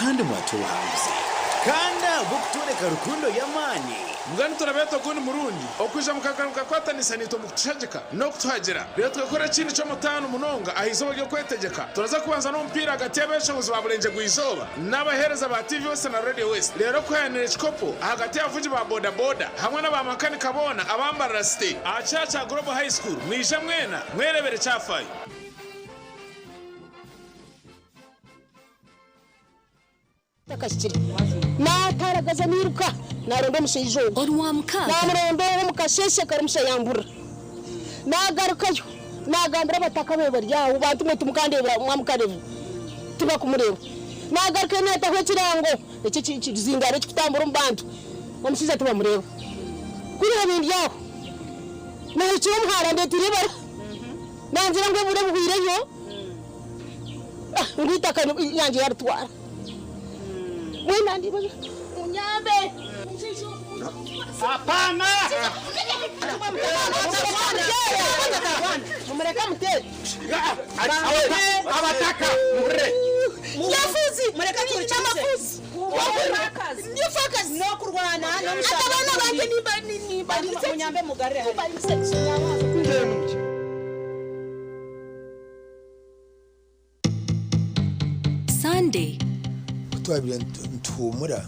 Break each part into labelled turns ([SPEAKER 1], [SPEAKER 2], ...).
[SPEAKER 1] Kandi mwatuha obuhanguzi. Kandi ahabw'okutworeka rukundo y'amaani.
[SPEAKER 2] Mbwenu turabeeta ogundi murundi okwija mukagaruka mukakwatanisa naitwe omu kutushagika n'okutuhagira. Reero tukakora ekindi ky'omutaano munonga aha izooba ry'okwetegyeka. Turaza kubanza n'omupiira ahagati y'abeeshongozi ba Burengyerwa-izooba n'abaheereza ba TV West na Radio West. Reero kuhayanira ekikopo ahagati y'abavugi ba boda boda hamwe n'aba makanika boona aba Mbarara City aha kishaayi kya Global High School. Mwije mwena mwereebere ekyafayo.
[SPEAKER 3] Ntakahikire, naataragaza nairuka naaronda omushaija ogwo.
[SPEAKER 4] Orwamukaaga.
[SPEAKER 3] Naamuronda omu kasheeshe kare omushaija yamburira. Naagarukayo naagambira abataka be bari aho, bantu mwe timukandeebera mwamukareeba, tibakumureeba. Naagarukayo naataho ekirango eki ekizindaaro ekikutambura omu bantu, omushaija tibamureeba. Kuri habindi aho, naahikire omuhara andeeteire ebaruha, nangira ngu obwire buhweireyo. Ngu eitaka ryangye yaritwara. Mbwenu nandibaza munyambe.
[SPEAKER 5] Hapana!
[SPEAKER 3] Mumureke amuteere.
[SPEAKER 5] Abataka muhurire.
[SPEAKER 3] Yafuzi.
[SPEAKER 6] Mureke tuhurikize.
[SPEAKER 3] N'amafuzi. N'omufaakazi.
[SPEAKER 6] N'okurwana
[SPEAKER 3] Ati abaana bangye nimba nimba
[SPEAKER 6] Munyambe mugarure hariya.
[SPEAKER 4] Sunday.
[SPEAKER 7] Ku twabaire nituhuumura,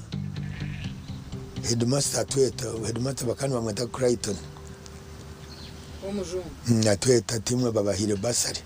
[SPEAKER 7] heedimasita atweta, heedimasita bakaba nibamweta Clayton, atweta ati imwe babahaire basari.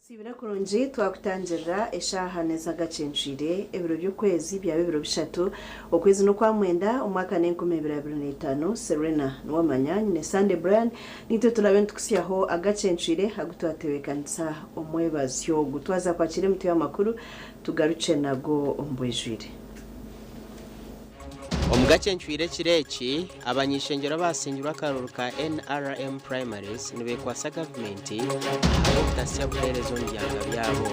[SPEAKER 8] Siibira kurungi twakutangirira eshaaha n'ez'agacencwire, ebiro by'okwezi byaba ebiro bishatu, okwezi n'okwamwenda, omwaka n'enkumiibiri abirineetaano. Serena Niwamanya nyine Sunday Brian niitwe turaabe nitukutsyaho agacencwire agu twatebeekanisa omwebazyo ogu. Twaza kwakira emitwe y'amakuru tugarukye nago omu bwijwire.
[SPEAKER 9] Omu gacencwire ekiro eki, abany'ishengyero abaasingirwe akaruuru ka NRM primaries nibekwatsa gavumenti ahabw'obutasya buheereza omu byanga byabo.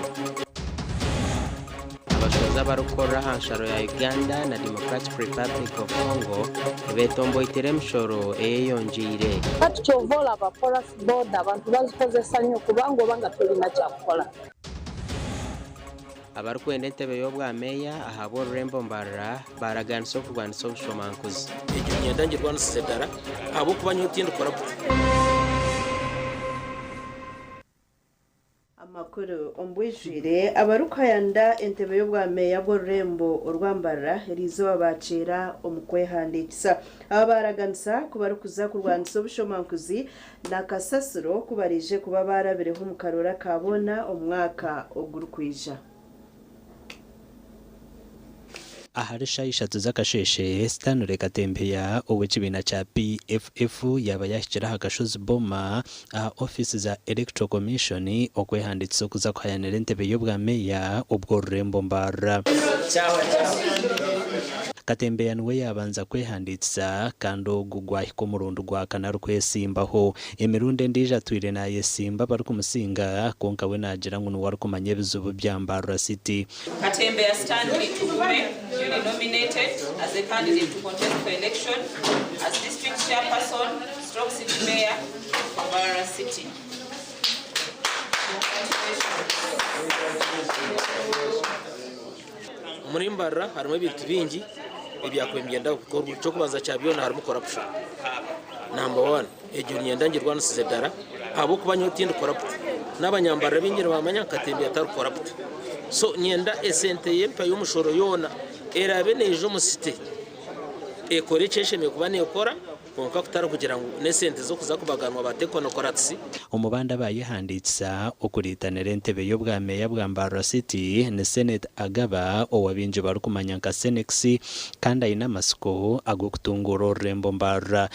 [SPEAKER 9] Abashohoza abarikukorera aha nsharo ya Uganda na Democratic Republic of Congo nibetomboitera emishoro eyeyongyeire.
[SPEAKER 10] Kati kyova olaba porous boda abantu bazikozesa nnyo kubanga oba nga tolina kyakukola.
[SPEAKER 9] Abarikwenda entebe y'obwa meeya ahabw'orurembo Mbarara baaraganisa okurwanisa obushomankuzi.
[SPEAKER 11] Egyo niinyenda ngirwanisize ddala, ahabw'okuba nyowe tindikora kubi.
[SPEAKER 8] Amakuru omu bwijwire, Abarikuhayanda entebe y'obwa meeya bw'orurembo orwa Mbarara eriizooba baakyera omu kwehandiikisa. Aba baaraganisa ku barikuza kurwanisa obushomankuzi na kasasiro ku baraije kuba baarabireho omu karoori aka boona omu mwaka ogurikwija.
[SPEAKER 12] Ahari shaaha ishatu z'akasheeshe, Stanley Katembeya ow'ekibiina kya PFF yaaba yaahikire aha kashozi Boma aha ofiisi za Electoral Commission okwehandiikisa okuza kuhayanira entebe y'obwa meeya obw'orurembo Mbarara. Katembeya niwe yaabanza kwehandiikisa kandi ogu gwahika omurundi gwa kana arikwesimbaho. Emirundi endiijo atwire naayesimba abarikumusinga kwonka we naagira ngu niwe arikumanya ebizibu bya Mbarara City.
[SPEAKER 13] Katembeya Stanley Tugume duly nominated as a candidate to contest for election as District Chairperson stroke City Mayor for Mbarara City.
[SPEAKER 11] Omuri Mbarara harimu ebintu bingi ebyakubaire nibyenda kukorwa. Eky'okubanza kya byona harimu corruption number one. Egyo niinyenda ngirwanisize ddala ahabw'okuba nyowe tindi corrupt. N'abanyambarara baingi nibamanya Katembeya atari corrupt. So niinyenda esente y'empiiha y'omushoro yoona eraabe neija omu city ekore eki eshemereire kuba neekora. Kwonka kutari kugira ngu n'esente z'okuza kubaganwa ba tekonokoratisi.
[SPEAKER 12] Omu bandi abayehandiikisa okuriitanira entebe y'obwa meeya bwa Mbarara City ni Senate Agaba owa baingi barikumanya nka Senex kandi aine amatsiko ag'okutunguura orurembo Mbarara.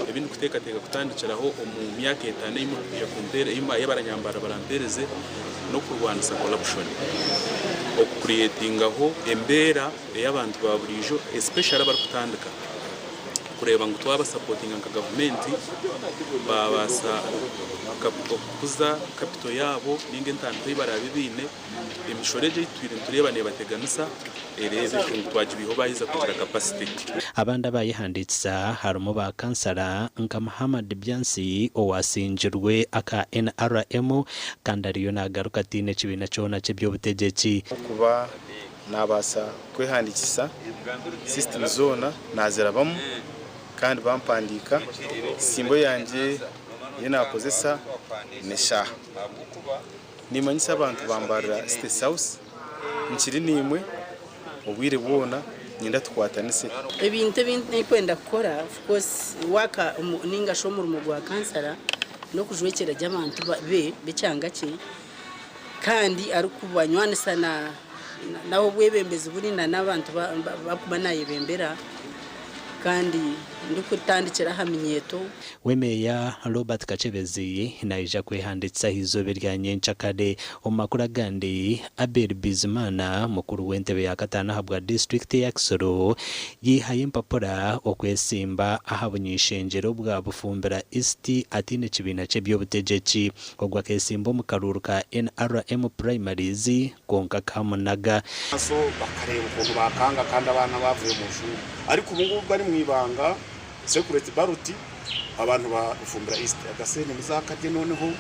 [SPEAKER 5] Ebi ndikuteekateeka kutandikiraho omu myaka etaano ei murikwija kumpeereza, ei abanyambarara barampeereze n'okurwanisa corruption, okucreatingaho embeera ey'abantu ba buriijo especially abarikutandika kureeba ngu twabasapotinga nka gavumenti baabaasa okukuza kapito yaabo ninga entandikwa ei baraabe baine, emishoro egi ei tutwire nitureeba neebateganisa ereebe ngu twagibiihaho baaheza kugira capacity.
[SPEAKER 12] Abandi abayehandiikisa harimu ba kansara nka Muhammad Byansi owasingirwe aka NRM kandi ariyo nagaruka ataine kibiina kyona ky'eby'obutegyeki.
[SPEAKER 14] Kuba Naabaasa kwehandiikisa, sisitimu zoona naazirabamu kandi bampandiika. Simbo yangye ei naakozesa n'eshaaha. Nimmanyisa abantu ba Mbarara City South, nkiri naimwe obwire bwona, niinyenda tukwatanise.
[SPEAKER 15] Ebintu ebi ndikwenda kukora of course work ninga shi omurimo gwa kansara n'okujwekyera gye abantu be b'ekyanga kye. Kandi arikubanywanisa na n'ah'obwebembezi buri na n'abantu abu arikuba naayebembera kandi ndikutandikira aha minyeeto.
[SPEAKER 12] We Meeya Robert Kakyebezi naija kwehandiikisa aha izooba erya nyenkyakare. Omu makuru agandi, Abel Bizimana, mukuru w'entebe ya kataano ahabwa disiturikiti eya Kisoro yaihayo empapura okwesimba aha buny'ishengyero bwa Bufumbira East ataine kibiina ky'eby'obutegyeki. Ogwo akeesimba omu karuuru ka NRM primaries kwonka kamunaga.
[SPEAKER 16] So bakareeba ukuntu bakanga kandi abaana bavuye mu ishuri ariko ubu ngubu bari mu ibanga secret ballot abantu ba Rufumbira East agasente muzakarye noneho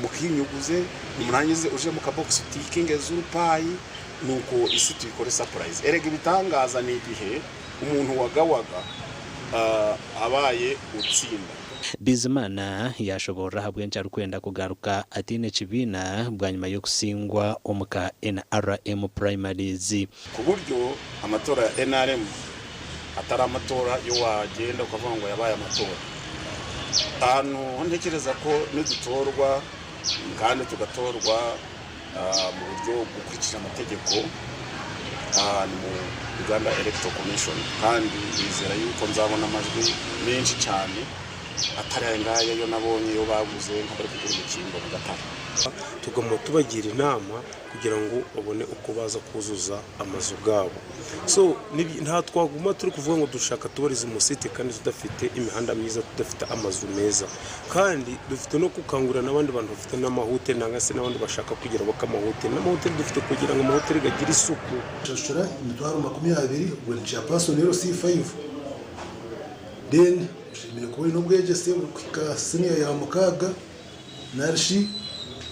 [SPEAKER 16] mukinyuguze nimurangize uje mu kabokisi utikinge z'urupayi nuko isi tuyikore surprise erega ibitangaza ni igihe umuntu wagawaga abaye utsinda.
[SPEAKER 12] Bizimana yaashoboorora ahabw'enki arikwenda kugaruka ataine kibiina bwanyima y'okusingwa omu ka NRM primaries.
[SPEAKER 16] Ku buryo amatora ya nrm atari amatora y'owagyenda okavuga ngu yabaye amatora. Ahantu ho ntekereza ko nidutoorwa kandi tugatorwa mu buryo bukurikije amategeko ni mu Uganda Electoral Commission kandi nizera yuko nzabona amajwi menshi cyane atari aya ngaya yo nabonye yo baguze nk'abari kugura umukingo mu gatare.
[SPEAKER 17] Tuguma tubagira inama kugira ngu babone uko baza kuzuza amazu gabo. So nta twaguma turi kuvuga ngu dushaka tubariza omu city kandi tudafite emihanda myiza, tudafite amazu meza. Kandi dufite n'okukangurira n'abandi bantu bafite n'amahoteli nanga se n'abandi bashaka kugira baka amahoteli. N'amahoteli dufite kugira ngu amahoteli gagire isuku.
[SPEAKER 18] Shashura emitwaro 20 obwo ni chairperson LC5 then oshemereire kuba oine obwegyese burikuhika siniya ya mukaaga narishi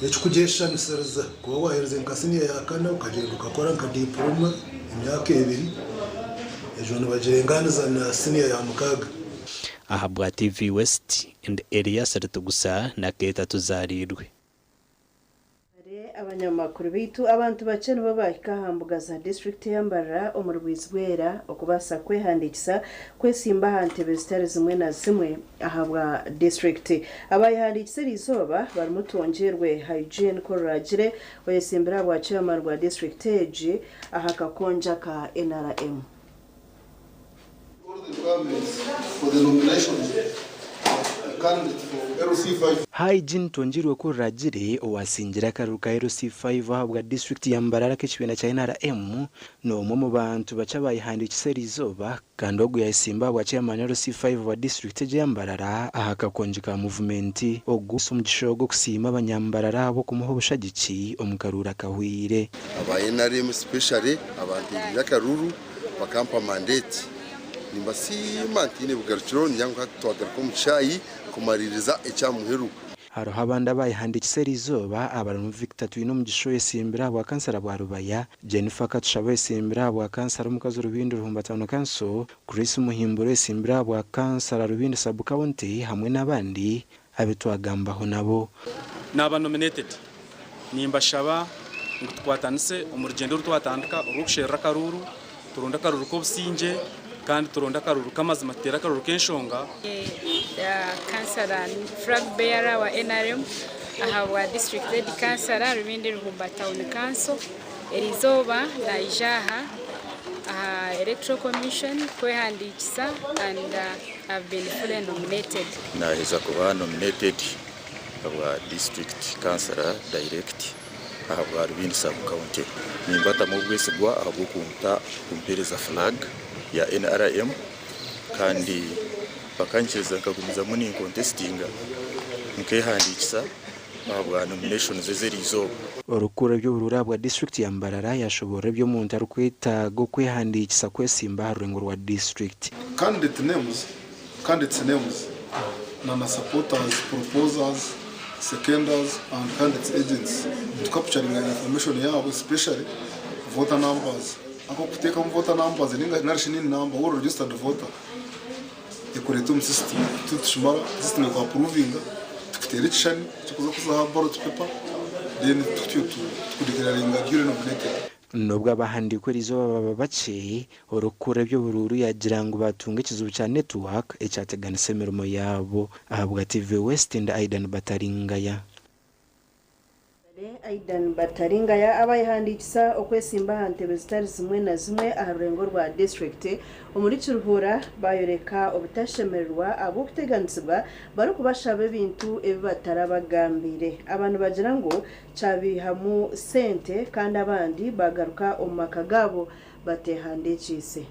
[SPEAKER 18] ekirikugyeshushanisiriza kuba waaherize nka siniya ya kana okagyenda okakora nka diporoma emyaka ebiri egyo nibagirengaaniza na siniya ya mukaaga.
[SPEAKER 12] Ahabwa TV West, ndi Elias Ritugusa na Keita Tuzarirwe.
[SPEAKER 8] Kare abanyamakuru baitu abantu bakye nibo baahika aha mbuga za disiturikiti ya Mbarara omuri Bwizibwera okubaasa kwehandiikisa kwesimba aha ntebe zitari zimwe na zimwe ahabwa disiturikiti. Abayehandiikisa eriizooba barimu Twongyerwe Hygiene Kororagire oyesimbire ahabwa chairman bwa disiturikiti egi aha kakongi aka NRM.
[SPEAKER 19] Hygiene Twongyeirwe Kururagire owasingire akaruru ka LC5 ahabwa disiturikiti ya Mbarara ak'ekibiina kya NRM n'omwe omu bantu bakye abayehandiikisa eriizooba kandi ogu yayesimba ahabwa chairman LC5 wa disiturikiti egi eya Mbarara aha kakongi ka muvumenti. Ogu omugisha ogw'okusiima abanyambarara ahabw'okumuha obushagiki omu karuuru akahweire.
[SPEAKER 20] Aba nrm especially abanteeriire akaruru bakampa mandate. Nimbasiima ntaine bugarukiro niinyija ngu hati twagaruka omu kishaayi kumariiriza ekya muheru.
[SPEAKER 19] Hariho abandi abayehandiikisa eriizooba abarimu Victor Twinomugisha oyesimbire ahabwa kansara bwa Rubaya, Jennifer Katushabe oyesimbire ahabwa kansara omukazi Rubindi Ruhumba Town Council, Chris Muhimbura oyesimbire ahabwa kansara Rubindi Sub County hamwe n'abandi abu twagambaho nabo.
[SPEAKER 5] Naaba nominated, nimbashaba ngu tukwatanise omu rugyendo oru twatandika orw'okusherura akaruuru, turonde akaruuru k'obusingye kandi turonde akaruuru k'amazima tuteere akaruuru k'enshonga.
[SPEAKER 21] Kansara flag bearer wa NRM ahabwa district lady kansara Rubindi Ruhumba Town Council erizooba naija aha aha Electoral Commission kwehandiikisa and I've been fully nominated.
[SPEAKER 22] Naheza kuba nominated ahabwa district councillor direct ahabwa Rubindi sub county. Nimbatamu obwesigwa ahabw'okunta kumpereza flag ya NRM kandi bakankiriza nkagumizamu ninkontesitinga nkehandiikisa ahabwa nominations ez'eriizooba.
[SPEAKER 19] Orikukura eby'oburuuru ahabwa disiturikiti ya Mbarara yashoborora ebi omuntu arikwetaaga okwehandiikisa kwesimba aha rurengo rwa disiturikiti.
[SPEAKER 18] Candidate names, candidates names na na supporters, proposers, seconders and candidates agents tukapucharinga information yaabo especially voter numbers. Akokuteekamu voter numbers ninga narishi NIN number ori registered voter ekureeta omu system tutushimara system ekuapuruvinga tukuteera ekishushani ekikuza kuza aha ballot paper then tutyo tukudeclaringa duly nominated.
[SPEAKER 19] N'obu abahandiikwa eriizooba baba bakye, orikukura eby'oburuuru yaagira ngu baatunga ekizibu kya network ekyateganisa emirimo yaabo. Ahabwa TV West, ndi Aidan Bataringaya.
[SPEAKER 8] Aidan Bataringaya abayehandiikisa okwesimba aha ntebe zitari zimwe na zimwe aha rurengo rwa disiturikiti omuri Kiruhura bayoreka obutashemererwa ahabw'okuteganisibwa barikubashaba ebintu ebi batarabagambire. Aba nibagira ngu kyabihamu sente kandi abandi bagaruka omu maka gaabo batehandiikiise.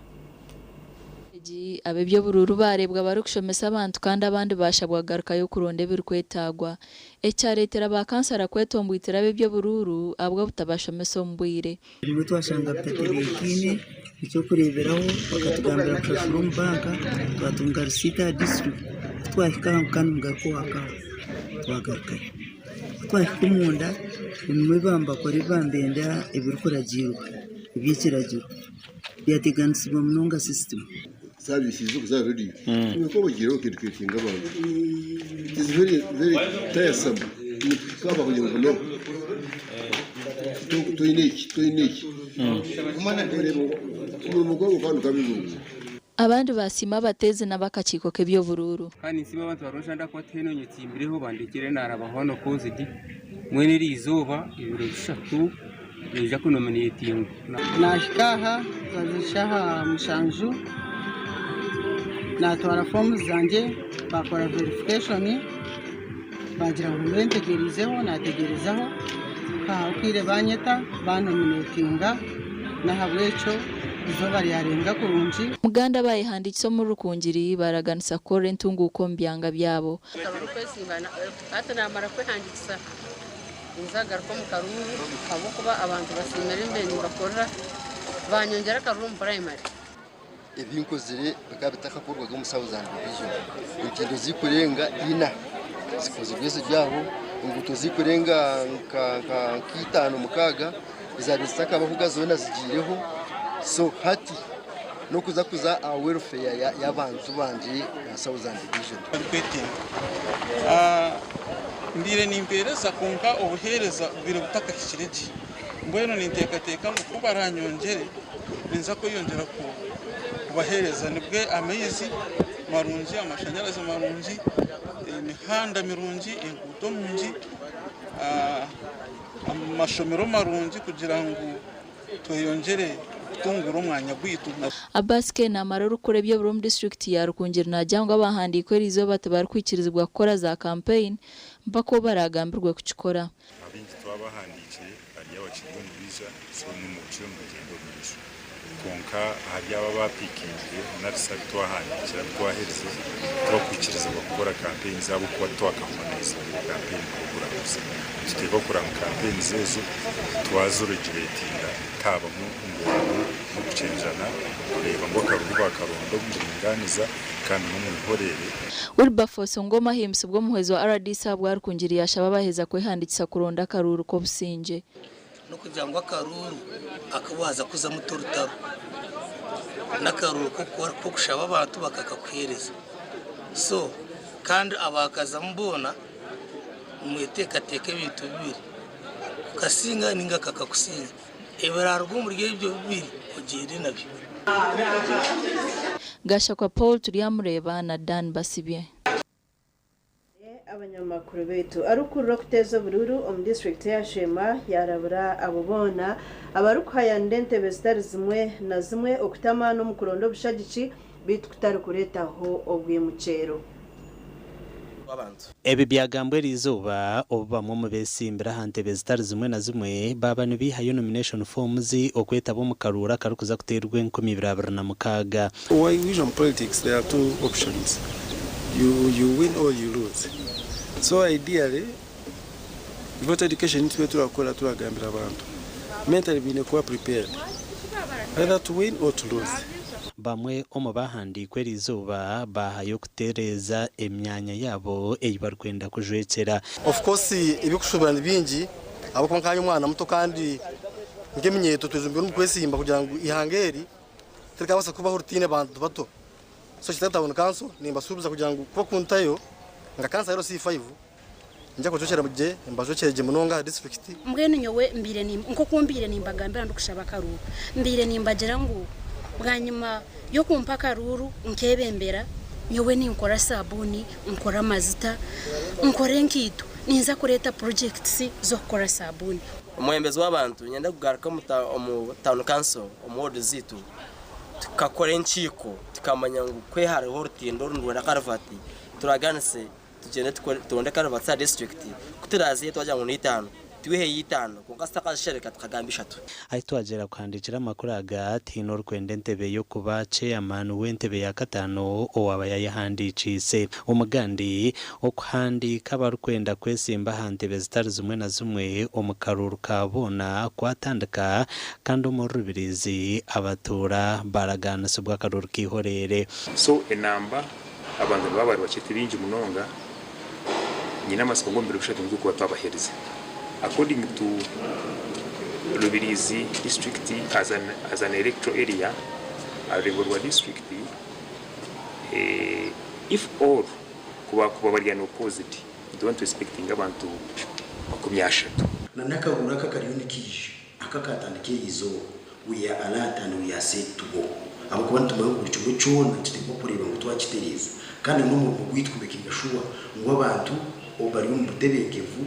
[SPEAKER 23] Ab'eby'oburuuru baareebwa barikushomesa abantu kandi abandi baashabwa kugarukayo kuronda ebirikwetaagwa. Ekyareetera ba kansara kwetombwitira ab'eby'oburuuru ahabw'obutabashomesa omu bwire.
[SPEAKER 24] Ebimwe twashanga bitatebeekaine, eky'okureeberaho bakatugambira kushashura omu banka twatunga risiiti aha disiturikiti, ku twahika aha ngu kandi mugaruke owa kawa, twagarukayo. Ku twahika omunda ebimwe baaba nibakora ebi baaba nibenda ebirikuragiirwa eby'ekiragiro byateganisibwa munonga sisitimu.
[SPEAKER 20] Services za radio ko bagira bakeducatinga abantu. It is very very tiresome kaba kugira ngo no toyine iki toyine iki umurimo gwabo kandi ukabizungu.
[SPEAKER 23] Abandi basiima abateezi n'abakakiiko k'eby'oburuuru.
[SPEAKER 25] Kandi nsiima abantu barungi ndakuba tihaine onyetsimbireho bandekire narabaho hano kozidi mbwenu eri izooba ebiro 3 naija kunominatingwa.
[SPEAKER 26] Nahika aha zaza eshaaha 7 natwara foomu zangye bakora verification bagira ngu mbe ntegyereizeho nategyerezaho kahabwire banyeta banominatinga n'ahabw'ekyo izooba ryarenga kurungi.
[SPEAKER 23] Muganda bayehandiikisa omuri Rukungiri baraganisa kukora entunguuka omu byanga byabo.
[SPEAKER 27] Hati namara kwehandiikisa nzagaruka omu karuuru ahabw'okuba abantu basiimire embe nibakorera banyongyera akaruuru omu primary.
[SPEAKER 20] Ebinkozire bikaba bitakakorwaga omu Southern Division. Entindo zikurenga 4 zikozirwe ziryaho, enguuto zikurenga nka 5 6 ezabiire zitakabahoga zoona zigiireho. So hati n'okuza kuza aha welfare y'abantu bangye na Southern Division.
[SPEAKER 28] Mbiire nimpeereza kwonka obuheereza bwire butakahikire gye. Mbwenu ninteekateeka ngu ku baranyongyere ninza kweyongyera kubaheereza nibwe amaizi marungi, amashanyarazi marungi, emihanda mirungi, enguuto nungi, amashomero marungi kugira ngu tweyongyere kutungura omwanya gwaitu.
[SPEAKER 23] Abbas K namara orikukora eby'oburuuru omu disiturikiti ya Rukungiri naagira ngu abahandiikwa eriizooba tibarikwikirizibwa kukora za campaign mpaka obu baragambirwe kukikora.
[SPEAKER 29] Abaingi twabahandiikire hari abakiri omu bija so nimukire nibagyenda omu maisho. Kwonka hari abo abapikingire narisa abu twahandiikire abu twaherize tibakwikirizibwa kukora campaign zaabo kuba twakahumaniza campaign programs. Nituteekwa kureba ngu campaigns ezo twaziregulatinga tihabamu endwano n'okukyenjana kureeba ngu akaruru bakaronda omu buringaaniza kandi n'omu buhoreere.
[SPEAKER 23] Wilberforce Ngoma ahimbisibwa omuhwezi wa RDC ahabwa Rukungiri yashaba abaheza kwehandikisa kuronda akaruuru k'obusingye.
[SPEAKER 1] N'okugira ngu akaruuru aku waaza kuzamu t'orutaro, n'akaruuru k'okushaba abantu bakakakuheereza. So kandi abaakazamu boona nimweteekateeka ebintu bibiri, kukasinga nainga kakakusinga. Ebiraaruga omuri ebyo bibiri ogyende nabyo.
[SPEAKER 23] Gashakwa Paul Turyamureeba na Dan Basibye.
[SPEAKER 8] Abanyamakuru baitu arikukurira okuteeza oburuuru omu disiturikiti ya Sheema yarabura abo boona abarikuhayanira entebe zitari zimwe na zimwe okuta amaani omu kuronda obushagiki beitu kutari kureetaho obwimukyero.
[SPEAKER 12] Ebi byagambwa eriizooba obu bamwe omu beesimbire aha ntebe zitari zimwe na zimwe baaba nibaihayo nomination forms okwetaba omu karuuru akarikuza kuteerwa 2026.
[SPEAKER 2] Waija omu politics there are two options, you win or you lose. So ideally voter education nitwe turakora turagambira abantu mentally baine kuba prepared either to win or to lose.
[SPEAKER 12] Bamwe omu baahandiikwa eriizooba baahayo kutereeza emyanya yaabo ei barikwenda kujwekyera.
[SPEAKER 20] Of course ebyokushuubura ni bingi ahabw'okuba nkanye omwana muto kandi nk'eminyeeto twejumbire omu kwesimba kugira ngu eihanga eri tirikabaasa kubaho ritaine bantu bato. So Kitaka Town Council nimbasuubiza kugira ngu kuba kuntayo nka kansara LC5 nija kubajwekyera gye, mbajwekyere gye munonga aha disiturikiti.
[SPEAKER 3] Mbwenu nyowe mbaire nk'oku mbaire nimbagambira ndikushaba akaruuru, mbaire nimbagira ngu bwanyima y'okumpa akaruuru nkebembera, nyowe ninkora saabuuni, nkora amazita, nkora enkaito, ninza kureeta projects z'okukora saabuuni.
[SPEAKER 4] Omwebembezi w'abantu niinyenda kugaruka omu town council omu ward zaitu tukakora enkiiko tukamanya ngu ku hariho orutindo oru nirwenda karivati turaganise tugyende turonde karivati aha disiturikiti ku turazihe twagira ngu n'eitaano twiheyo itaano kwonka tutakazishereka tukagamba ishatu.
[SPEAKER 12] Ahi twagyera kuhandiikira amakuru aga, tihaine orikwenda entebe y'okuba ceeyamaani w'entebe ya kataano owaaba yaayehandiikiise. Omugandi, okuhandiika abarikwenda kwesimba aha ntebe zitari zimwe na zimwe omu karuuru ka boona kwatandika kandi omuri Rubirizi abatuura baaragaanisibwa akaruuru k'eihoreere.
[SPEAKER 29] So enamba abantu nibaba bari bakye tibingi munonga, nyine amatsiko ngu omu biro bishatu nitwija kuba twabaherize. According to Rubirizi district as an, as an electoral area, aha rurengo rwa district, if all kuba bari unopposed, nituba nitu expectinga abantu 30.
[SPEAKER 6] Na n'akaruuru aka akariyo nikaija, aka akaatandika eriizooba, we are alert and we are set to go ahabw'okuba nitumanya ngu buri kimwe kyona nituteekwa kureeba ngu twakitereeza kandi n'omurimo gwaitu kumekinga shuwa ngu abantu bari omu butebenkevu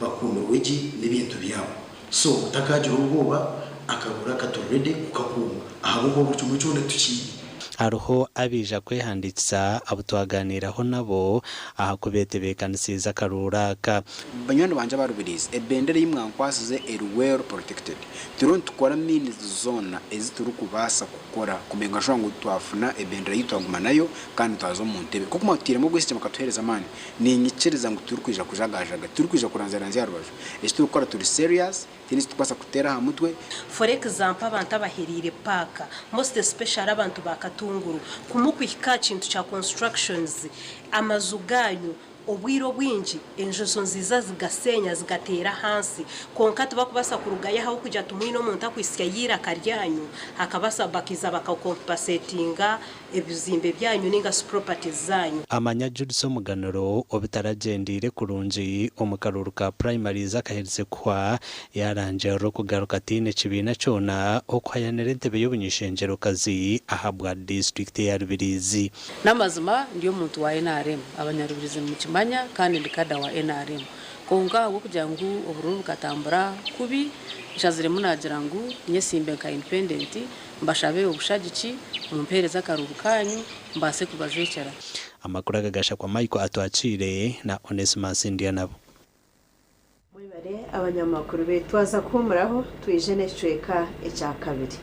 [SPEAKER 6] bakuumirwe gye n'ebintu byabo. So mutakaagira obwoba, akaruuru aka turi ready kukakuuma ahabw'okuba buri kimwe kyona tukiine.
[SPEAKER 12] Hariho abaija kwehandiikisa abu twaganiiraho nabo aha ku beetebeekanisiize akaruuru aka.
[SPEAKER 7] Banywani bangye aba Rubirizi, ebendera ei mwankwasize eri well protected. Turiyo nitukora means zoona ezi turikubaasa kukora kumenga sure ngu twafuna ebendera yaitu twaguma nayo kandi twaza omu ntebe. Nk'oku mwatutairemu obwesigye mukatuheereza amaani, niinyikiriza ngu titurikwija kujagajaga, titurikwija kuranzyaranzya aha rubaju. Eki turikukora turi serious, tihaine eki turikubaasa kuteera aha mutwe.
[SPEAKER 9] For example abantu abaheriire paaka most especially abantu ba Katunguru kumukuhika aha kintu kya constructions amaju ganyu obwire obwingi enjojo nziza zigasenya zigateera ahansi kwonka tibakubaasa kurugayo ahabw'okugira timwine omuntu akuhitsya eiraka ryanyu akabasa bakiza bakakompupasetinga ebizimbe byanyu ninga shi properties zanyu.
[SPEAKER 12] Amanya Judith Omuganuro obitaragyendeire kurungi omu karuuru ka primaries akaherize kuhwa, yaarangirira okugaruka ataine kibiina kyona okuhayanira entebe y'obuny'eishengyerokazi ahabwa disiturikiti eya Rubirizi.
[SPEAKER 10] N'amazima ndi omuntu wa nrm, abanyarubirizi nimukimanya kandi ndi kada wa nrm. Kwonka ahabw'okugira ngu oburuuru bukatambura kubi, nshaziremu naagira ngu nyesimbe nka independent mbashabe obushagiki, mumpeereze akaruuru kaanyu mbaase kubajwekyera.
[SPEAKER 12] Amakuru aga gashakwa Michael Atwakiire na Onesmus Ndyanabo.
[SPEAKER 8] Mwebare abanyamakuru baitu twaza kuhumuraho twije n'ekicweka ekya kabiri.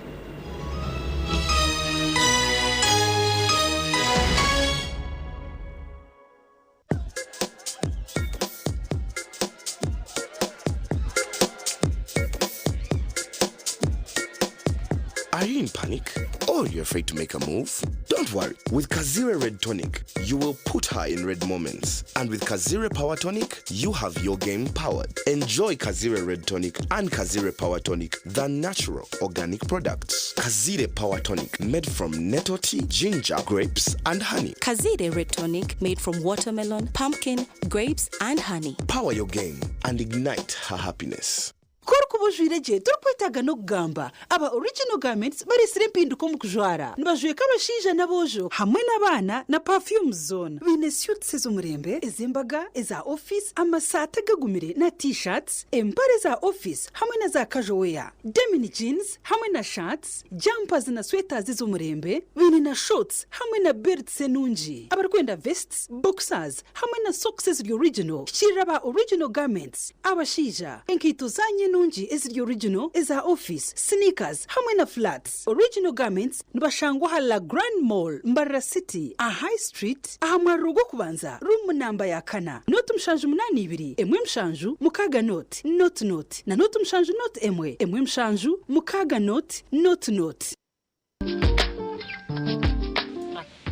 [SPEAKER 5] you in panic? Or you're afraid to make a move? Don't worry. With Kazire Red Tonic, you will put her in red moments. And with Kazire Power Tonic, you have your game powered. Enjoy Kazire Red Tonic and Kazire Power Tonic, the natural organic products. Kazire Power Tonic, made from nettle tea, ginger, grapes, and honey.
[SPEAKER 11] Kazire Red Tonic made from watermelon, pumpkin, grapes, and honey.
[SPEAKER 5] Power your game and ignite her happiness.
[SPEAKER 13] Ku orikuba ojwaire gye torikwetaaga n'okugamba. Aba Original Garments bareetsire empinduka omu kujwara. Nibajweka abashaija n'aboojo hamwe n'abaana na perfumes zoona. Baine suits ez'omurembe, ez'embaga, eza ofiisi, amasaati agagumire na T-shirts, empare za ofiisi hamwe na za casual wear, denim jeans hamwe na shirts, jumpers na sweaters ez'omurembe. Baine na shorts hamwe na belts enungi. Abarikwenda vests, boxers hamwe na socks eziri original, hikiirira aba Original Garments. Abashaija, enkaito zaanyu enungi eziri original, eza ofiisi, sneakers hamwe na flats. Original Garments nibashangwa aha La Grande Mall, Mbarara City, aha High Street, aha mwariro gw'okubanza, ruumu namba ya kana, nooti 782, 1 7 6 nooti, nooti nooti, na nooti 7 nooti 1, 1 7 6 nooti, nooti nooti.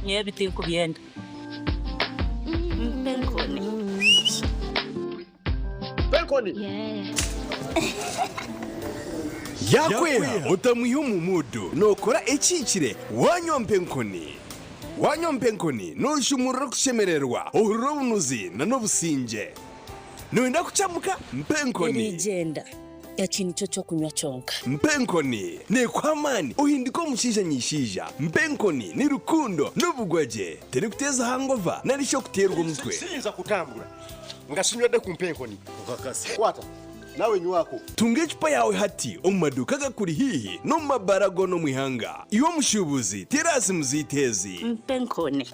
[SPEAKER 14] Nyowe ebi tinkubyenda. Mpa enkoni.
[SPEAKER 15] Mpa enkoni. Yaakweha otamwiha omu muudu nookora ekihikire waanywa mpa enkoni. Waanywa mpa enkoni nooshumurura okushemererwa, ohurira obunuzi n'obusingye. Nooyenda kukyamuka? Mpa enkoni.
[SPEAKER 14] Erigyenda. Eki nikyo ky'okunywa kyonka.
[SPEAKER 5] Mpa enkoni neekuha amaani ohinduke omushaija nyishaija. Mpa enkoni ni rukundo n'obugwagye. Terikuteeza hangova nari shi okuteerwa omutwe.
[SPEAKER 15] Siyinza kutambura nga sinywedde ku mpa enkoni. Okakasa. Kwata nawe nywako.
[SPEAKER 5] Tunga ecupa yaawe hati omu maduuka agakuri haihi n'omu mabaara goona omu ihanga. Iwe omushuubuzi, teera aha simu zaitu ezi.
[SPEAKER 14] Mpa enkoni.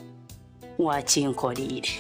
[SPEAKER 14] Waakinkoreire.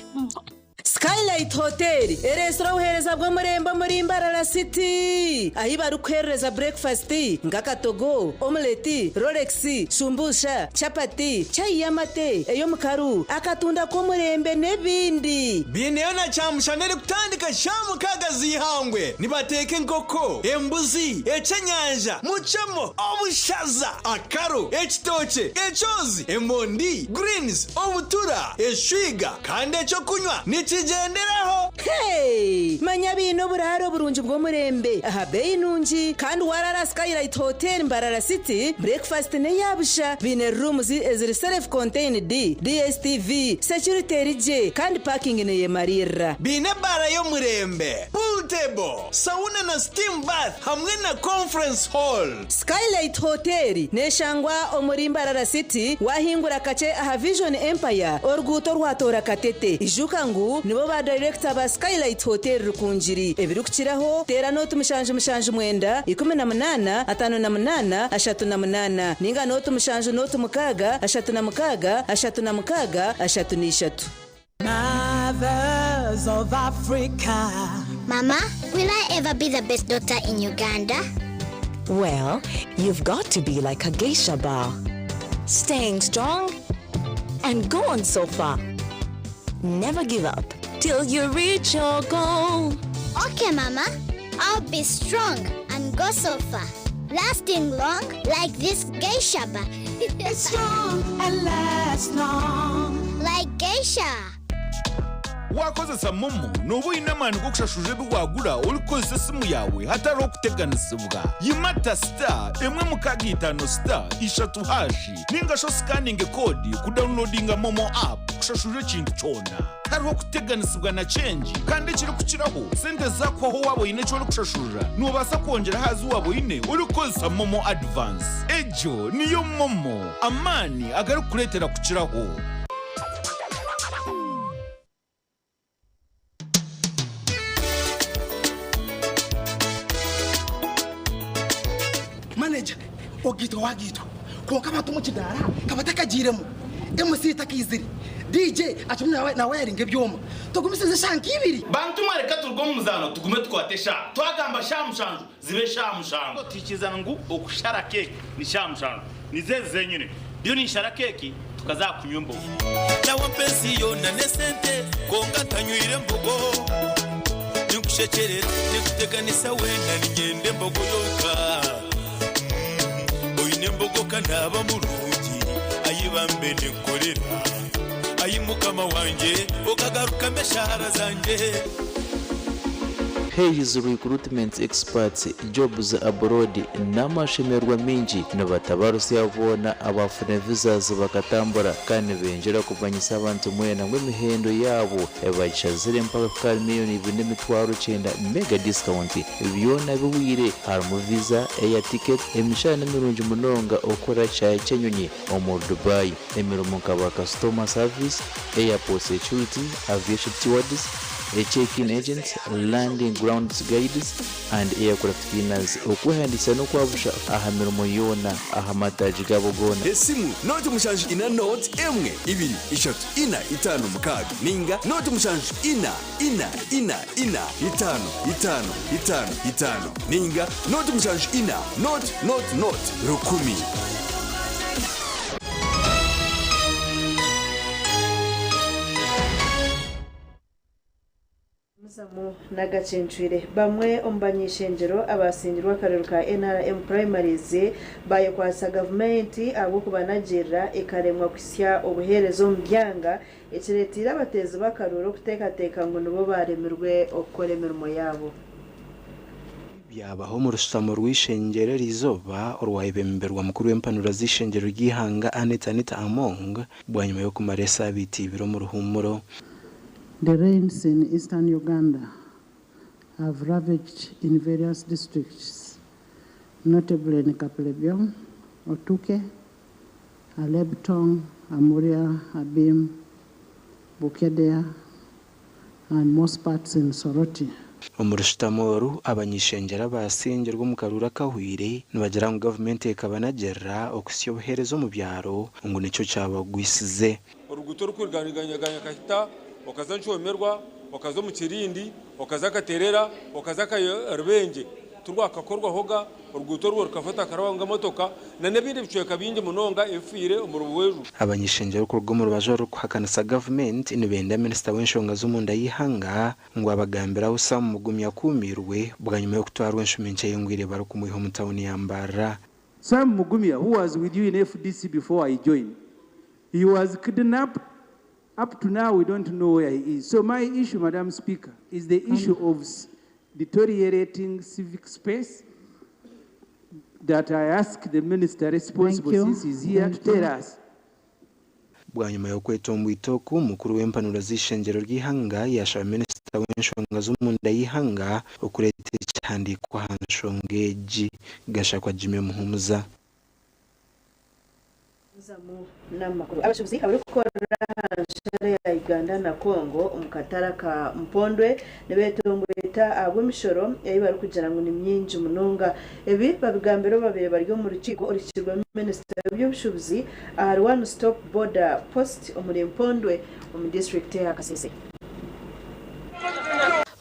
[SPEAKER 16] Skylight Hotel ereetsire obuheereza bw'omurembe omuri Mbarara City ahi barikuheerereza burekifasiti nk'akatogo, omuleti, rolex, shumbusha, chapati, chai y'amate, ey'omukaru, akatunda k'omurembe n'ebindi.
[SPEAKER 17] Baineyo na kyamushana erikutandika shaaha mukaaga z'eihangwe. Nibateeka enkoko, embuzi, eky'enyanja, mucemo, obushaza, akaru, ekitookye, ekyozi, emondi, greens, obutura, eshwiga kandi eky'okunywa nikigyenderaho.
[SPEAKER 16] Hey! Manya baine oburaaro burungi bw'omurembe aha beeyi nungi kandi waaraara aha Skylight Hotel Mbarara City, breakfast n'eya busha. Baine rooms eziri self contained, DSTV, security eri gye kandi parking neyemariirira.
[SPEAKER 17] Baine ebaara y'omurembe, pool table, sauna na steam bath hamwe na conference hall.
[SPEAKER 16] Skylight Hotel neshangwa omuri Mbarara City wahingura kakye aha Vision Empire oruguuto orwatoora Katete. Ijuka ngu nibo ba dayirekita ba Skylight Hotel Rukungiri. Ebirikukiraho teera nooti 779 18 58 38 ninga nooti 7 nooti 6 36 36 33.
[SPEAKER 21] Mothers of Africa.
[SPEAKER 22] Mama, will I ever be the best daughter in Uganda?
[SPEAKER 30] Well, you've got to be like a geisha bar. Staying strong and going so far. Never give up till you reach your goal.
[SPEAKER 22] Okay, Mama. I'll be strong and go so far. Lasting long like this geisha bar.
[SPEAKER 21] It's strong and lasts long.
[SPEAKER 22] Like geisha.
[SPEAKER 31] Waakozesa MoMo nooba oine amaani g'okushashurira ebi waagura orikukozesa esimu yaawe hatariho kuteganisibwa. Yimata star emwe mukaaga itaano star ishatu hashi ninga shi osikaninge koodi kudawunilodinga MoMo app kushashurira ekintu kyona. Tihariho kuteganisibwa na kyengi kandi ekirikukiraho, sente zaakuhwaho waaba oine eki orikushashurira, noobaasa kwongyera aha zi waaba oine orikukozesa MoMo Advance. Egyo niyo MoMo, amaani agarikukureetera kukiraho.
[SPEAKER 32] Manager, ogaitwa wagaitwa kwonka abantu omu kidaara ka batakagiiremu, MC takaizire, DJ akirimu nawayaringa ebyoma, tugumisirize eshaaha nk'ibiri.
[SPEAKER 33] Bantu mwe reka turuge omu muzaano tugume tukwate eshaaha. Twagamba shaaha mushanju zibe eshaaha mushanju. Tuhikirizana ngu okushara keeki ni shaaha mushanju. Nizo ezi zenyine. Ndiyo ninshara keeki tukaza aha kunywa embogo.
[SPEAKER 34] Nawe mpa ensi yoona n'esente kwonka ntanywire mbogo. Ninkushekyerera, ninkuteganisa weena niinyenda embogo yonka. Nyine embogo ka naaba murungi, Ai bambe ninkorera. Ai Mukama wangye, okagarukamu eshaara zangye.
[SPEAKER 1] Hays Recruitment Experts Jobs Abroad n'amashemererwa maingi nibatabarusya boona abaafuna visas bakatambura kandi nibengyera kumanyisa abantu mwena ngu emihendo yaabo bagishazire mpaka kuhika ahari miriyoni ibiri n'emitwaro kyenda mega discount byona bihweire harimu visa, air ticket, emishara nimirungi munonga okukora ekishaayi ky'enyonyi omuri Dubai, emirimo nka ba customer service, airport security, aviation stewards, check-in agents, landing grounds guides and aircraft cleaners. Okwehandiikisa n'okwabusha aha mirimo yoona aha mataagi gaabo goona.
[SPEAKER 15] Esimu, nooti mushanju ina nooti emwe ibiri ishatu ina itaano mukaaga ninga nooti mushanju ina ina ina ina itaano itaano itaano itaano ninga nooti mushanju ina nooti nooti nooti rukumi.
[SPEAKER 8] Muzamu n'agacencwire. Bamwe omu bany'ishengyero abasingirwe akaruru ka NRM primaries bayekwatsa gavumenti ahabw'okubanagirira ekaremwa kuhisya obuheereza omu byanga ekireteire abateezi b'akaruru okuteekateeka ngu nibo baremirwe okukora emirimo yaabo.
[SPEAKER 2] Byabaho omu rushutamo rw'eishengyero eriizooba orwayebemberwa mukuru w'empanura z'eishengyero ry'eihanga Annet Anita Among bwanyima y'okumara esaabiiti ibiri omu ruhuumuro.
[SPEAKER 3] The rains in eastern Uganda have ravaged in various districts, notably in Kapelebyong, Otuke, Alebtong, Amuria, Abim, Bukedea, and most parts in Soroti.
[SPEAKER 2] Omu rushutamo oru, abany'ishengyero abasingirwe omu karuru akahweire nibagira ngu gavumenti ekabanagirira okuhisya obuheereza omu byaro ngu nikyo kyabagwisize.
[SPEAKER 4] Oruguuto orurikuruganya Kahita okaza Nshoomerwa, okaza omu Kirindi, okaza Katerera, okaza Rubengye tirwakakorwahoga, oruguuto orwo rukafa otakarabaho nk'emotoka n'ebindi bicweka bingi munonga ebifiire omuri Buhweju.
[SPEAKER 2] Abany'ishengyero kuruga omu rubaju orurikuhakanisa gavumenti nibenda minisita w'enshonga z'omunda y'eihanga ngu abagambire ahu Sam Mugumya akuumiirwe bwanyima y'okutwarwa enshumi nkye eyengwire barikumwiha omu tauni ya Mbarara.
[SPEAKER 18] Sam Mugumya, who was with you in FDC before I joined, he was kidnapped. Up to now, we don't know where he is. So my issue, Madam Speaker, is the issue of deteriorating civic space that I ask the minister responsible,
[SPEAKER 3] Thank you.
[SPEAKER 18] since he's here, to
[SPEAKER 3] Thank you.
[SPEAKER 18] tell us.
[SPEAKER 2] Bwanyima y'okwetomboita oku, mukuru w'empanura z'eishengyero ry'eihanga yashaba minisita w'enshonga z'omunda y'eihanga okureeta ekihandiiko aha nshonga egi. Gashakwa Jimmy Muhumuza.
[SPEAKER 8] Muzamu n'amakuru. Abashuubuzi abarikukora aha nshara ya Uganda na Congo omu katare ka Mpondwe nibetomboita ahabw'emishoro ei barikugira ngu ni mingi munonga. Ebi babigambire obu babaire bari omu rukiiko orukirwemu minisita w'eby'obushuubuzi ahari One Stop Border Post omuri Mpondwe omu disiturikiti eya Kasese.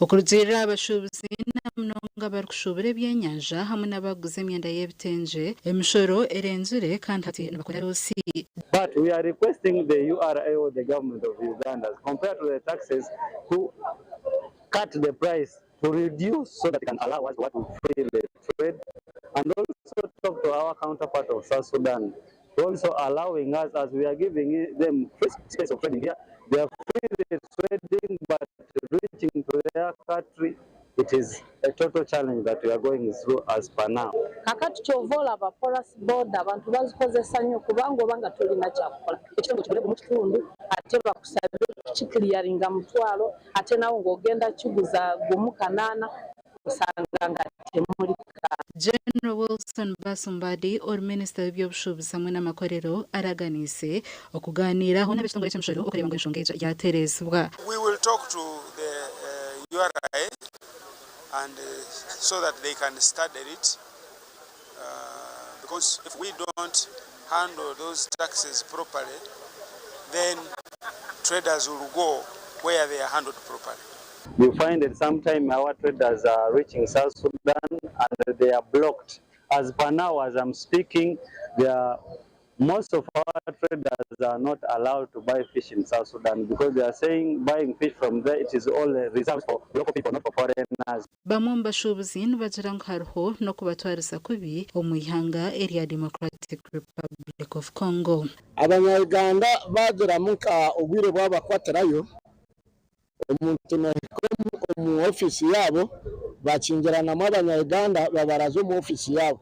[SPEAKER 19] Okurugiirira aha bashuubuzi na munonga abarikushuubura ebyenyanja hamwe n'abarikuguza emyenda y'ebitengye, emishoro erenzire kandi hati nibakora roosi.
[SPEAKER 20] But we are requesting the URA or the government of Uganda, compared to the taxes, to cut the price, to reduce so that it can allow us what to freely trade, and also talk to our counterpart of South Sudan, also allowing us, as we are giving them free space of trading here, they are freely trading, but reaching to their country, it is a total challenge that we are going through as per now.
[SPEAKER 23] Kakati kyova olaba porous border abantu bazikozesa nnyo kubanga oba nga tolina kyakukola ekitongole kigule gumu kitundu ate bakusabe kukikiriyaringa mutwalo ate nawe ng'ogenda kiguza gumu kanaana osanga nga temuli.
[SPEAKER 19] General Wilson Basumbadi, ori minisita w'eby'obushuubuzi hamwe n'amakorero, araganiise okugaaniiraho n'ab'ekitongore ky'emishoro okureeba ngu enshonga egyo yatereezibwa.
[SPEAKER 24] We will talk to the URA and so that they can study it because if we don't handle those taxes properly, then traders will go where they are handled properly.
[SPEAKER 20] You find that sometimes our traders are reaching South Sudan and they are blocked. As per now, as I'm speaking, there are Most of our traders are not allowed to buy fish in South Sudan because they are saying buying fish from there it is all reserved for local people, not for foreigners.
[SPEAKER 19] Bamwe omu bashuubuzi nibagira ngu hariho n'okubatwariza kubi omu ihanga erya Democratic Republic of Congo.
[SPEAKER 5] Abanyayuganda baagiramu nka obwire bwabakwatirayo, omuntu nohika omu ofiisi yaabo bakingiranamu abanyayuganda babaraza omu ofiisi yaabo.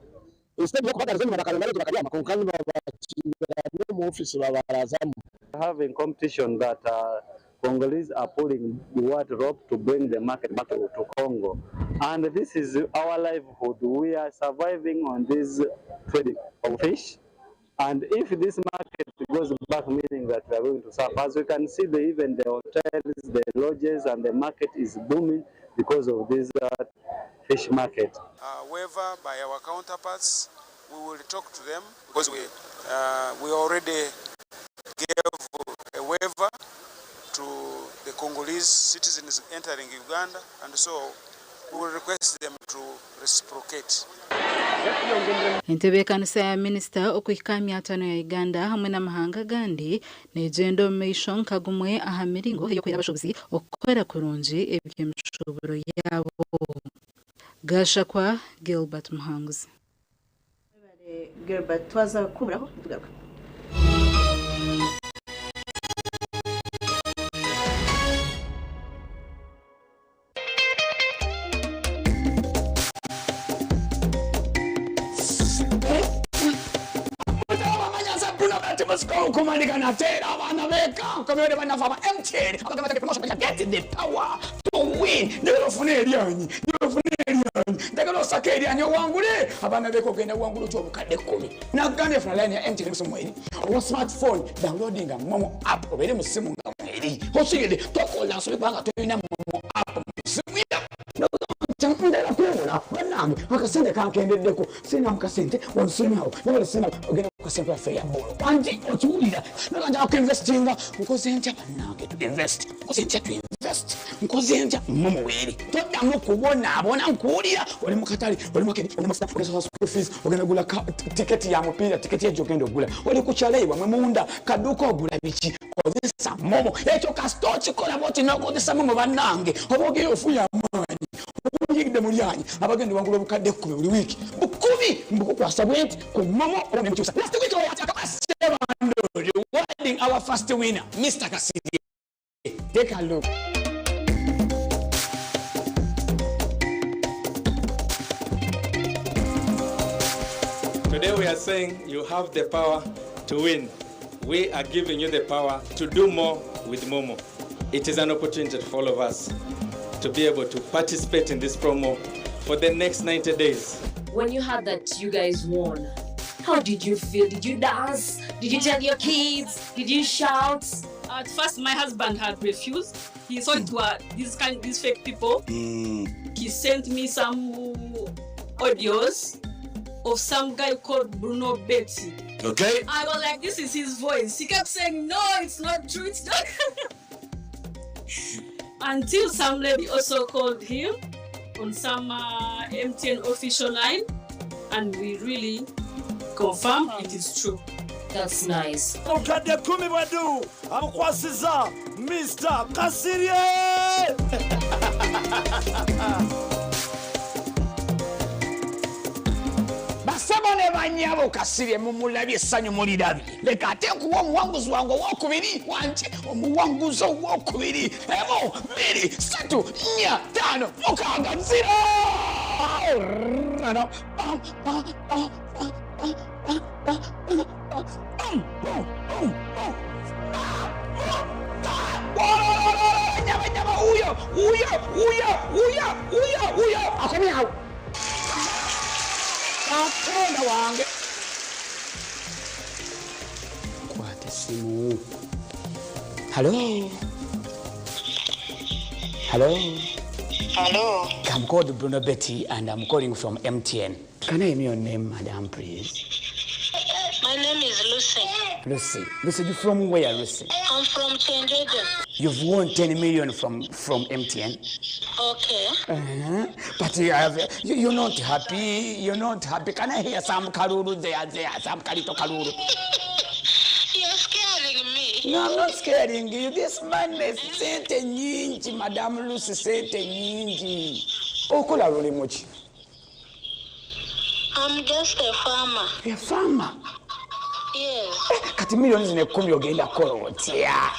[SPEAKER 5] Instead y'okubagariza enyima bakaremba reero bakabyama kwonka nibabakingirana omu ofiisi babarazamu.
[SPEAKER 20] Having competition that Congolese are pulling what rope to bring the market back to Congo. And this is our livelihood. We are surviving on this trade of fish. And if this market goes back, meaning that we are going to suffer. As we can see, even the hotels, the lodges, and the market is booming because of this fish market.
[SPEAKER 24] Waiver by our counterparts, we will talk to them because we already gave a waiver to the Congolese citizens entering Uganda, and so we will request them to reciprocate.
[SPEAKER 19] Entebeekanisa ya minisita okuhika aha myatano ya Uganda hamwe n'amahanga agandi neegyenda omu maisho nka gumwe aha miringo ey'okuhwera abashuubuzi okukora kurungi eby'emishuuburo yaabo. Gashakwa Gilbert Muhanguzi.
[SPEAKER 8] Gilbert twaza kuhumuraho tugaruka.
[SPEAKER 6] Kumanika natera abaana beka nkomere banafa aba MTN abagamba take promotion get the power to win njagala ofune eryanyi njagala ofune eryanyi njagala osake eryanyi owangule abaana beka ogenda wangula otya obukadde 10 nagambye funa line ya MTN musomo eri owa smartphone downloading Momo app obeere mu ssimu nga mweri osigede tokola nsobi kubanga tolina Momo app mu ssimu yo ndera kwewola bannange akasente kankendeddeko sirina mu kasente wansimyawo nabale sirina ogenda ku kasente yaffe eya bboolo wangi okiwulira naga njagala kuinvestinga nkoze ntya bannange to invest nkoze ntya to invest nkoze ntya Momo weeri toddamu kubonaabona nkuwulira oli mu katale oli mu market oli mu mafuta ogenda school fees ogenda gula tiketi ya mupiira tiketi egyo ogenda ogula oli ku kyalo eyo wamwe munda kaduuka ogula biki kozesa Momo ekyo kasita okikola bw'oti n'okozesa Momo bannange oba ogenda ofuya amaanyi oyingidde mu lyanyi abagenda wangula obukadde 10 buli wiiki bukumi mbukukwasa bwe nti ku Momo oba ne mukyusa. Last week we had rewarding our first winner, Mr. Kasirye. Take a look.
[SPEAKER 7] Today we are saying you have the power to win. We are giving you the power to do more with Momo. It is an opportunity for all of us to be able to participate in this promo for the next 90 days.
[SPEAKER 30] When you heard that you guys won, how did you feel? Did you dance? Did you tell your kids? Did you shout?
[SPEAKER 9] At first, my husband had refused. He thought it were these fake people. He sent me some audios of some guy called Bruno Betty. I was like, this is his voice. He kept saying, no, it's not true. It's not. Until some lady also called him on some MTN official line, and we really confirmed it is true.
[SPEAKER 30] That's nice.
[SPEAKER 10] Obukadde 10 bwaddu abukwasiza Mr. Kasirye.
[SPEAKER 6] Basebo ne bannyabo Kasirye mumulabye essanyu mulirabye. Leka ate nkuwa omuwanguzi wange owokubiri wanje omuwanguzi owokubiri emu 2 3 4 5 6 0. Pam, pam, pam, pam, pam, pam, pam, pam, pam, pam, pam, pam. Nyaba, nyaba, uyo, uyo, uyo, uyo, uyo, uyo. Akomyawo. Katonda wange. Kwata essimu. Hello. Hello.
[SPEAKER 11] Hello.
[SPEAKER 6] I'm called Bruno Betty and I'm calling from MTN. Can I hear your name, madam, please?
[SPEAKER 11] My name is Lucy.
[SPEAKER 6] Lucy. Lucy, you from where, Lucy?
[SPEAKER 11] I'm from Chenjeje.
[SPEAKER 6] You've won 10 million from MTN.
[SPEAKER 11] Okay.
[SPEAKER 6] But you're not happy. You're not happy. Can I hear some kalulu there, some kalito kalulu? No, I'm not scaring you. This money, sente nyingi, Madam Lucy, sente nyingi. Okola lulimu ki?
[SPEAKER 11] I'm just a farmer.
[SPEAKER 6] A farmer?
[SPEAKER 11] Yes.
[SPEAKER 6] Kati milioni zino 10 ogenda kukola otya?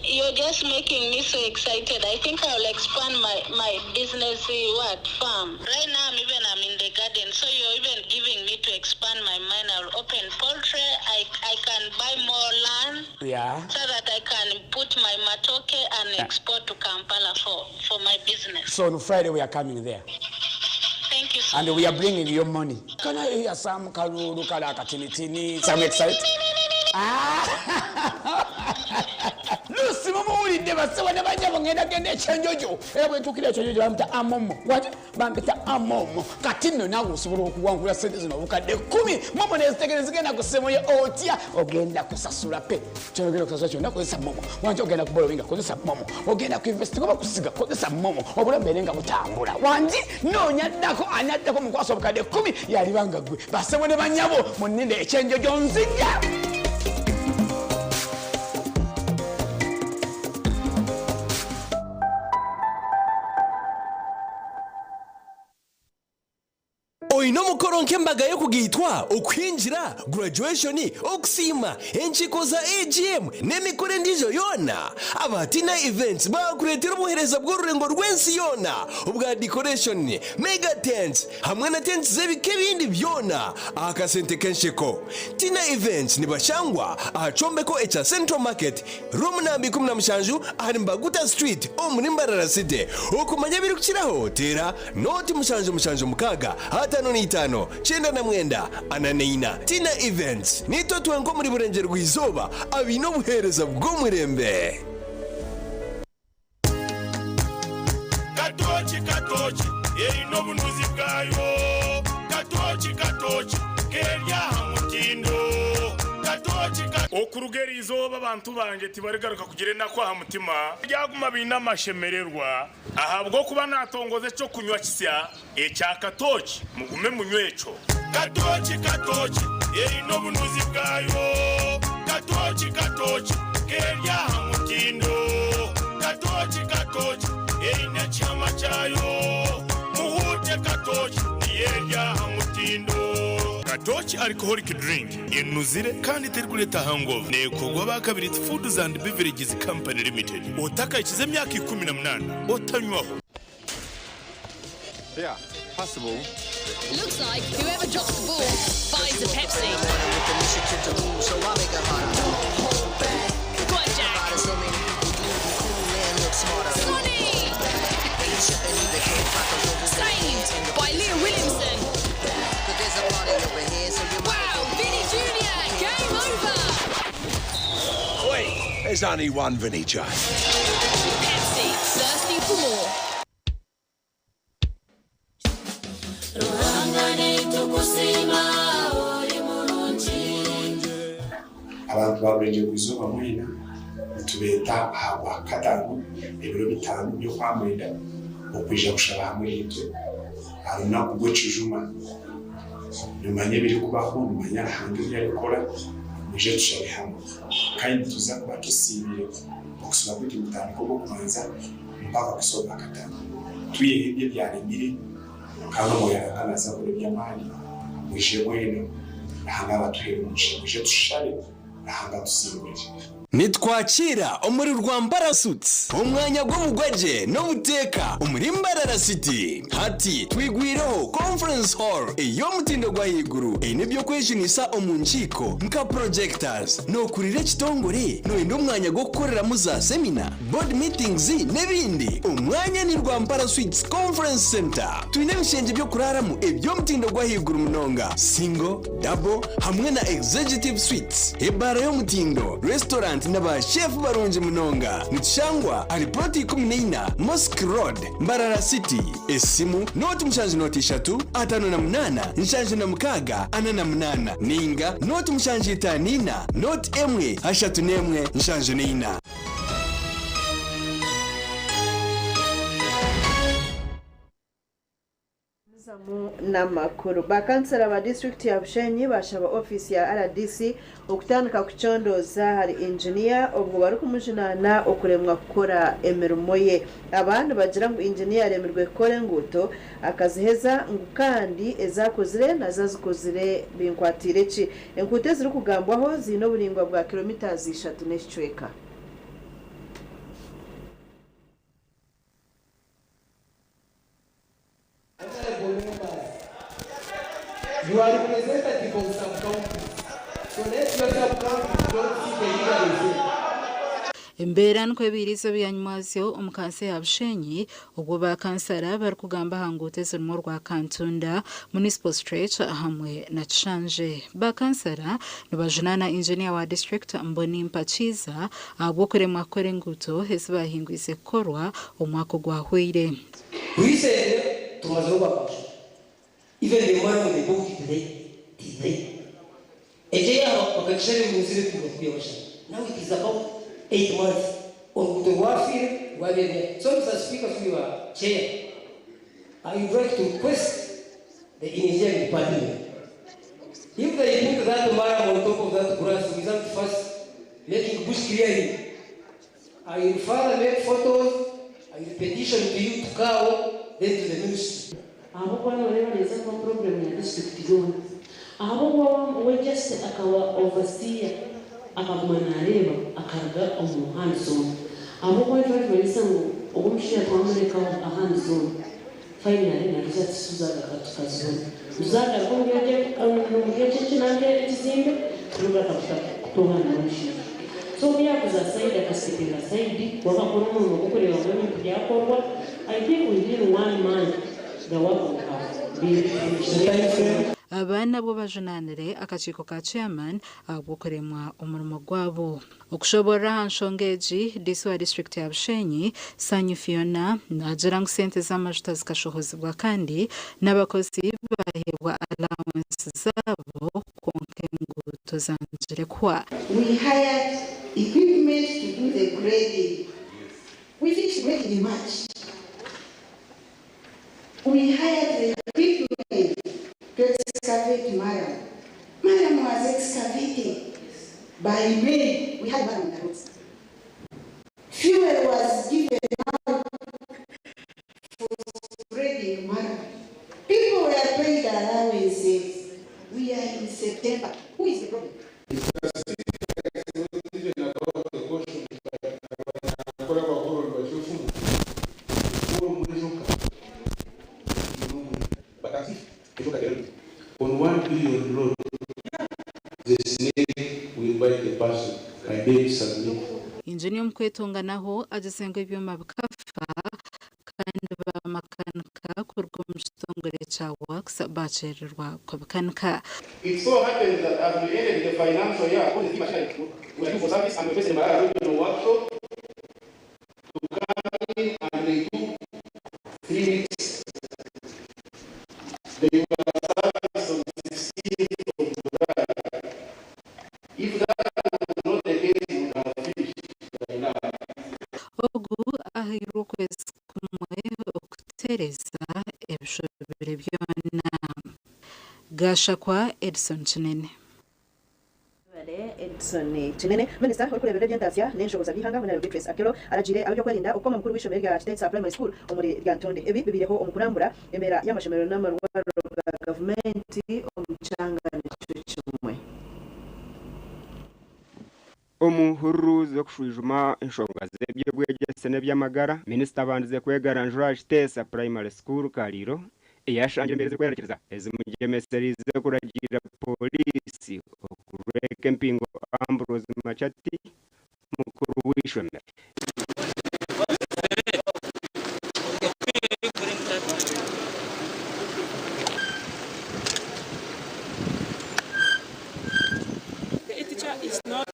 [SPEAKER 11] You're just making me so excited. I think I'll expand my business, what, farm. Right now, I'm in the garden, so you're even giving me to expand my mind. I'll open poultry. I can buy more land.
[SPEAKER 6] Yeah.
[SPEAKER 11] So that I can put my matoke and export to Kampala for my business.
[SPEAKER 6] So on Friday we are coming there.
[SPEAKER 11] Thank you so
[SPEAKER 6] And we are bringing your money. Can I hear some kalulu kala katinitini? Some excited? Lucy mumuwulidde bassebo ne bannyabo ngenda genda ekyenjojo era bwe ntuukira ekyenjojo bampita amomo wati bampita amomo kati nno naawe osobola okuwangula sente zino obukadde 10 momo nezitegeere zigenda ku ssimu yo otya ogenda kusasula pe kyogenda okusasula kyonna kozesa momo wangi ogenda kubolowinga kozesa momo ogenda kuinvestinga oba kusiga kozesa momo obulamu beere nga butambula wangi noonya ddako anaddako mukwasa obukadde 10 yalibanga ggwe bassebo ne bannyabo munninde ekyenjojo nzija.
[SPEAKER 15] Oyina omukoro nk'embaga y'okugaitwa, okuhingira, graduation, okusiima, enkiiko za AGM n'emikoro endiijo yoona. Aba Tina Events baakureetera obuheereza bw'orurengo rw'ensi yoona obwa decoration, mega tents hamwe na tents z'ebika ebindi byona aha kasente k'ensheko. Tina Events nibashangwa aha kyombeko ekya Central Market, room namba 17 ahari Mbaguta Street omuri Mbarara City. Okumanya ebirikukiraho teera noti 776 55 99 44. Tina Events niitwe twenka omuri Burengyerwa-izooba abaine obuheereza bw'omurembe.
[SPEAKER 34] Katooki katooki eine obunuzi bwayo. Katooki katooki keri aha mutindo. Katooki ka.
[SPEAKER 33] Okuruga eri izooba abantu bangye tibarigaruka kugira enaku aha mutima, baryaguma baine amashemererwa ahabw'okuba naatongoza eky'okunywa kisya ekya katooki. Mugume munywe ekyo.
[SPEAKER 34] Katooki katooki eine obunuzi bwayo. Katooki katooki keri aha mutindo. Katooki katooki eine ekihama kyayo. Muhuute katooki niyo eri aha mutindo.
[SPEAKER 33] Katooki Alcoholic Drink enuzire kandi terikureeta hangover. Neekorwa aba Kabiriiti Foods and Beverages Company Limited. Otakahikize emyaka 18 otanywaho.
[SPEAKER 12] Yeah, possible.
[SPEAKER 13] Looks like whoever drops the ball buys a Pepsi. Go on, Jack. Sonny! Saved by Leah Williamson. Wow, Vinny Jr., game over.
[SPEAKER 12] Wait, there's only one Vinny J.
[SPEAKER 13] Pepsi, thirsty for more.
[SPEAKER 24] Abantu ba Burengyerwa-izooba mwena nitubeeta aha Rwakataano ebiro 5 by'Okwamwenda okwija kushaba hamwe naitwe aha runaku rw'ekijuma. Nimumanya ebirikubaho, nimumanya Ruhanga ebi arikukora, mwije tushabe hamwe. Kandi nituza kuba tusiibire okusiiba kwaitu nikutandika Ogw'okubanza mpaka kuhitsya Ogwakataano. Twiheho ebyo ebyaremire kandi Omwoyo Ruhanga naaza kukora eby'amaani. Mwije mwena, Ruhanga abatuheere omugisha. Mwije tushabe, Ruhanga atusingurire.
[SPEAKER 15] Nitwakiira omuri Rwampara Suites omwanya gw'obugwagye n'obuteeka omuri Mbarara City. Hati twigwireho Conference Hall ey'omutindo gw'ahaiguru eine eby'okwejunisa omu nkiiko nka projectors. Nookurira ekitongore nooyenda omwanya gw'okukoreramu za semina, board meetings n'ebindi? Omwanya ni Rwampara Suites Conference Centre. Twine ebishengye by'okuraaramu eby'omutindo gw'ahaiguru munonga, single, double hamwe na executive suites, ebaara y'omutindo, restaurant na ba chef barungi munonga. Nitushangwa ahari plot 14 Mosque Road, Mbarara City. Esimu noti 7 0 3 58 76 48 ninga noti 7 54 0 1 31 74.
[SPEAKER 8] N'amakuru, Bakansara ba disiturikiti ya Bushenyi bashaba ofiisi ya rdc okutandika kucondooza ahari inginiya obwo barikumujunaana okuremwa kukora emirimo ye. Aba nibagira ngu inginiya aremirwe kukora enguuto akaziheza ngu kandi ezi akozire nazo azikozire binkwatiire ki. Enguuto ezirikugambwaho ziine oburaingwa bwa kilomitazi ishatu n'ekicweka.
[SPEAKER 1] You are representative of sub-counties. So let your sub-counties don't see the leader.
[SPEAKER 19] Embeera nikwo ebaire eizooba eryanyimwazyo omu kansa ya Bushenyi obwo ba kansara barikugamba aha nguuto ezirimu orwa Kantunda, Municipal Stretch hamwe na Kishanje. Ba kansara nibajunaana Engineer wa district Mbonimpa Kiiza ahabw'okuremwa kukora enguuto ezi baahingwize kukorwa omwaka ogwahweire.
[SPEAKER 1] Recently tumazeho bakasha even the money they bought it there it is there ekyo yaaba bakakishara ebirunzire kuruga kuyabashara now it is about 8 months oruguuto rwafiire rwabyemera so Mister Speaker through your chair I would like to request the engineering department if they put that murram on top of that grass without first making bush clearing I will further make photos, I will petition to you to CAO, then to the ministry.
[SPEAKER 4] Ahabw'okuba nooreeba neeza kuba problem ya district yoona. Ahabw'okuba we just akaba overseer akaguma naareeba akaruga omu hand zone. Ahabw'okuba nituba nitumanyisa ngu ogu omushaija twamurekaho a hand zone finally natuza tituzagaruka tukazibona. Nituzagaruka omuri eki ekinanka ekizimbe turugaruka kutohana n'omushaija. So obu yaakuza aside akastepinga aside we akakora omurimo gw'okureeba ngu ebintu byakorwa, I think within one month the work would have been finished.
[SPEAKER 19] Aba nabwo bajunaanire akakiiko ka Chairman ahabw'okuremwa omurimo gwabo. Okushoboorora aha nshonga egi, DC wa disiturikiti ya Bushenyi, Sanyu Fiona naagira ngu sente z'amajuta zikashohozibwa kandi n'abakozi baaheebwa allowance zaabo kwonka enguuto zangire kuhwa.
[SPEAKER 14] We hired equipment to do the grading. We finished grading in March. We hired the equipment to excavate murram. Murram was excavated by May. We had murram on the roads. Fuel was given out for spreading murram. People were paid allowances. We are in September. Who is the problem?
[SPEAKER 16] On 1 billion road, the snake will bite the person. I beg submit.
[SPEAKER 19] Injiniya omu kwetonganaho agize ngu ebyoma bikafa kandi bamakanika kuruga omu kitongore kya Works bakyererwa kubikanika.
[SPEAKER 17] It so happens that as we ended the financial year, all the machinery were due for service and we faced the Mbarara Regional Workshop to come in, and they took 3 weeks. They were serviced on 16th of July. If that was not the case, we would have finished by now.
[SPEAKER 19] Ogu ahairwe okwezi kumwe okutereeza ebishobire byona. Gashakwa Edson Kinene.
[SPEAKER 8] Mwebare Edson Kinene. Minisita orikureeberera eby'entaasya n'enshohoza by'eihanga Hon. Beatrice Akello aragiire ab'ebyokwerinda okukoma mukuru w'eishomero rya Kiteesa Primary School omuri Lyantonde. Ebi bibaireho omu kurambura embeera y'amashomero n'amarwariro ga gavumenti omu kyanga nikyo kimwe.
[SPEAKER 21] Omu hururu z'okushwijuma enshonga z'eby'obwegyese n'eby'amagara, minisita abandize kwegaranjura aha Kiteesa Primary School Kariiro eyashangire embeera ezirikwerarikiriza ezimugyemeseriize kuragiira pooriisi okurweka empingo Ambrose Machati, mukuru w'eishomero.
[SPEAKER 22] The teacher is not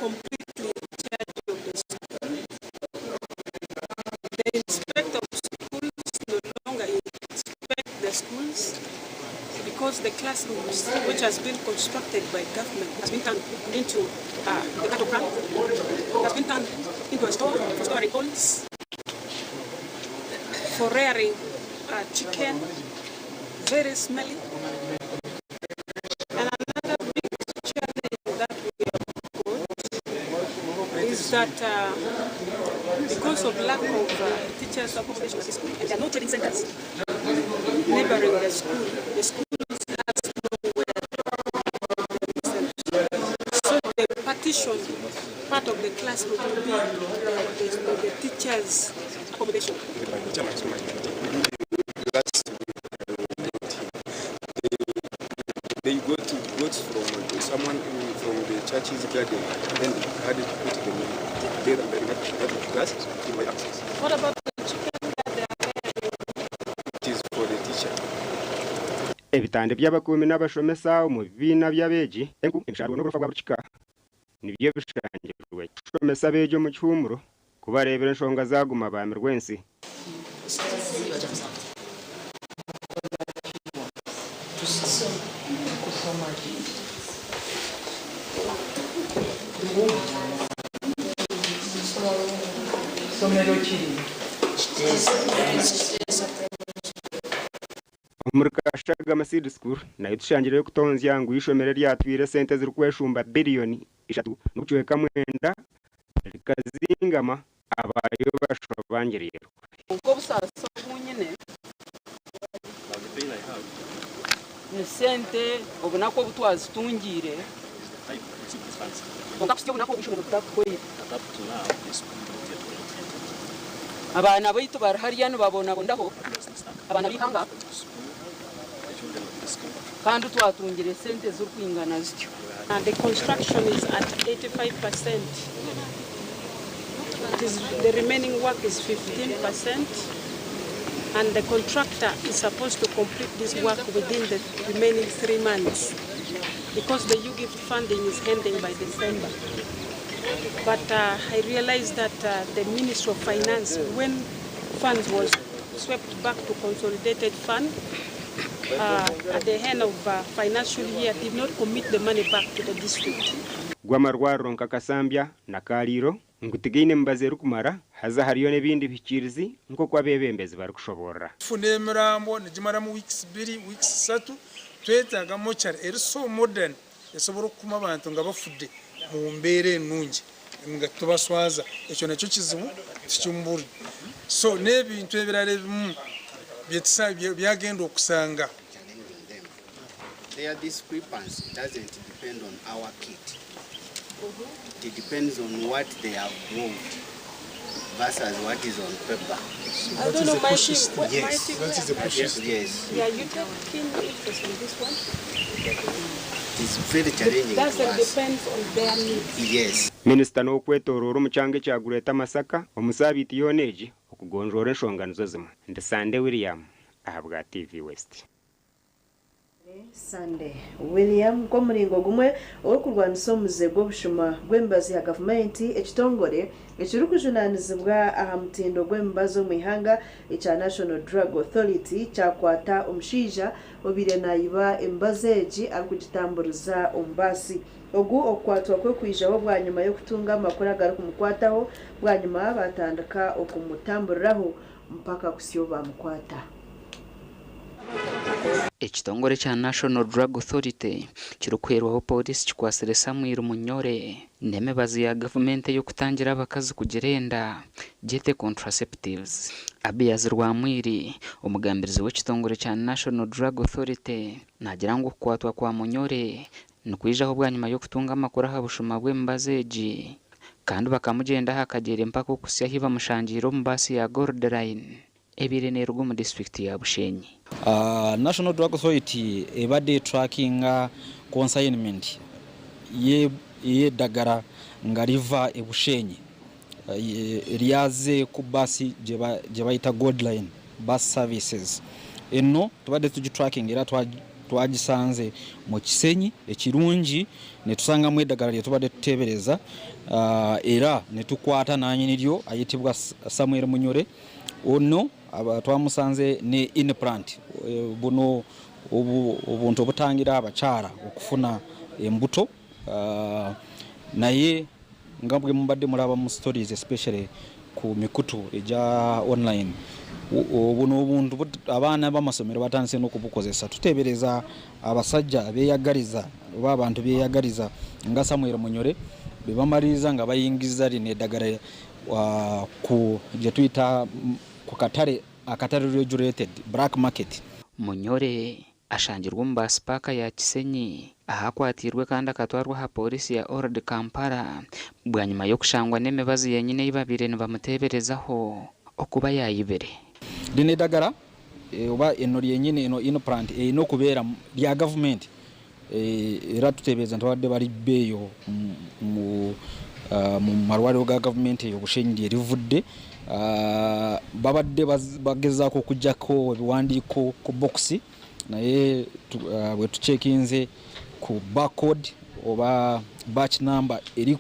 [SPEAKER 22] completely in charge of the school. The inspector of schools no longer inspect the schools because the classrooms, which has been constructed by government, has been turned into the cattle kraal, has been turned into a store for storing poults, for rearing chicken. very smelly. And another big challenge that we have got is that because of lack of teachers accommodation at the school, and there are no training centers neighboring the school has nowhere. So they partition part of the classroom to be the teachers' accommodation.
[SPEAKER 2] They go to goats from someone from the church's garden, then had to put them together and that class to my access.
[SPEAKER 22] What about the chicken that they are rearing?
[SPEAKER 2] It is for the teacher.
[SPEAKER 21] Ebitande by'abakuumi n'abashomesa omu bibiina by'abeegi, enku, emisharuro n'oburofa bwa buri kika nibyo bishangirwe. Kushomesa abeegi omu kihuumuro kubareebera enshonga zaaguma baamirwa ensi.
[SPEAKER 3] Isomero ki?
[SPEAKER 21] Omuri Kashagama Seed School nayo tushangireyo kutonzya ngu eishomero eryatwire esente ezirikweshumba biriyoni ishatu n'obucweka mwenda rikazingama abayo bashobangirirwe.
[SPEAKER 5] Nk'obusaasi obu nyine ni sente obunaku obu twazitungiire kwonka kuhitsya obunaku obu eishomero titakuhweire. Abaana baitu bari hariya nibabonabonaho abaana b'eihanga kandi twatungire sente zirikwingana zityo.
[SPEAKER 22] The construction is at 85%. The remaining work is 15%, and the contractor is supposed to complete this work within the remaining 3 months because the UGIFT funding is ending by December. But I realized that the Ministry of Finance, when funds was swept back to consolidated fund, at the end of financial year, did not commit the money back to the district.
[SPEAKER 21] Gw'amarwariro nka Kasambya na Kariiro ngu tigaine mibazi erikumara haza hariyo n'ebindi bihikiirizi nk'oku abeebembezi barikushoboorora.
[SPEAKER 24] Tufuna emirambo nigimaramu weeks 2, weeks 3, twetaaga mochari eri so modern esobola okukuma abantu nga bafudde mu mbeera ennungi nga tubaswaza. Ekyo nakyo kizibu tukimburi. So n'ebintu ebirala ebimu byagenda okusanga.
[SPEAKER 7] Their discrepancy doesn't depend on our kit. It depends on what they have brought versus what is on paper.
[SPEAKER 22] I don't know, my team, what,
[SPEAKER 7] Yes.
[SPEAKER 22] my team,
[SPEAKER 7] That is the push. Yes.
[SPEAKER 22] Yeah, you take keen interest in this one.
[SPEAKER 7] It is very challenging
[SPEAKER 22] It doesn't
[SPEAKER 7] to us.
[SPEAKER 22] depend on their needs.
[SPEAKER 7] Yes.
[SPEAKER 21] Minisita n'okwetooroora omu kyanga ekya Greater Masaka omusabiiti yoona egi okugonjoora enshonga nizo zimwe. Ndi Sande William ahabwa TV West.
[SPEAKER 8] Sunday William nk'omuringo gumwe ogw'okurwanisa omuze gw'obushuma bw'emibazi ya gavumenti, ekitongore ekirikujunaanizibwa aha mutindo gw'emibazi omu ihanga ekya National Drug Authority kyakwata omushaija obaire naayiba emibazi egi arikugitamburiza omu baasi. Ogu okukwatwa kwe kwijaho bwanyima y'okutunga amakuru agarikumukwataho, bwanyima batandika okumutamburiraho mpaka kusyo bamukwata.
[SPEAKER 18] Ekitongore kya National Drug Authority kirikuheerwaho polisi kikwasire Samuel Munyore n'emibazi ya gavumenti ey'okutangira abakazi kugira enda gyete contraceptives. Abiaz Rwamwiri, omugambirizi w'ekitongore kya National Drug Authority, naagira ngu okukwatwa kwa Munyore nikwijaho bwanyima y'okutunga amakuru aha bushuma bw'emibazi egi kandi bakamugyenda aha kagyere mpaka okusya ahi bamushangiire omu baasi ya Gold Line ebaire neeruga omu disitulikiti ya Bushenyi.
[SPEAKER 20] National Drug Authority ebadde trackinga consignment y'eddagala nga liva e Bushenyi, lyaze ku baasi gye bayita Goldline Bus Services. Eno tubadde tugitracking era twagisanze mu Kisenyi ekirungi ne tusangamu eddagala lye tubadde tuteebereza, era ne tukwata nannyini lyo ayitibwa Samuel Munyore. Ono twamusanze ne implant, buno obuntu obutangira abakyala okufuna embuto, naye nga bwe mubadde mulaba mu stories especially ku mikutu egya online, Obu n'obuntu abaana b'amasomero batandise n'okubukozesa. Tuteebereza abasajja abeeyagariza oba abantu beeyagariza nga Samuel Munyore be bamaliriza nga bayingiza lino eddagala ku gye tuyita ku katale akatari regulated, black market.
[SPEAKER 18] Munyore ashangirwe omu baasi paaka ya Kisenyi ahu akwatiirwe kandi akatwarwa aha pooriisi ya Old Kampala bwanyima y'okushangwa n'emibazi yenyine ei babaire nibamuteeberezaho okuba yaayibire.
[SPEAKER 20] Lino eddagala oba eno lyenyini eno implant erina okubeera lya gavumenti era tuteebereza nti babadde balibba eyo mu malwaliro ga gavumenti eyo Bushenyi gye rivudde. Babadde bagezaako okuggyako ebiwandiiko ku bokisi naye bwe tucekinze ku barcode oba batch number eri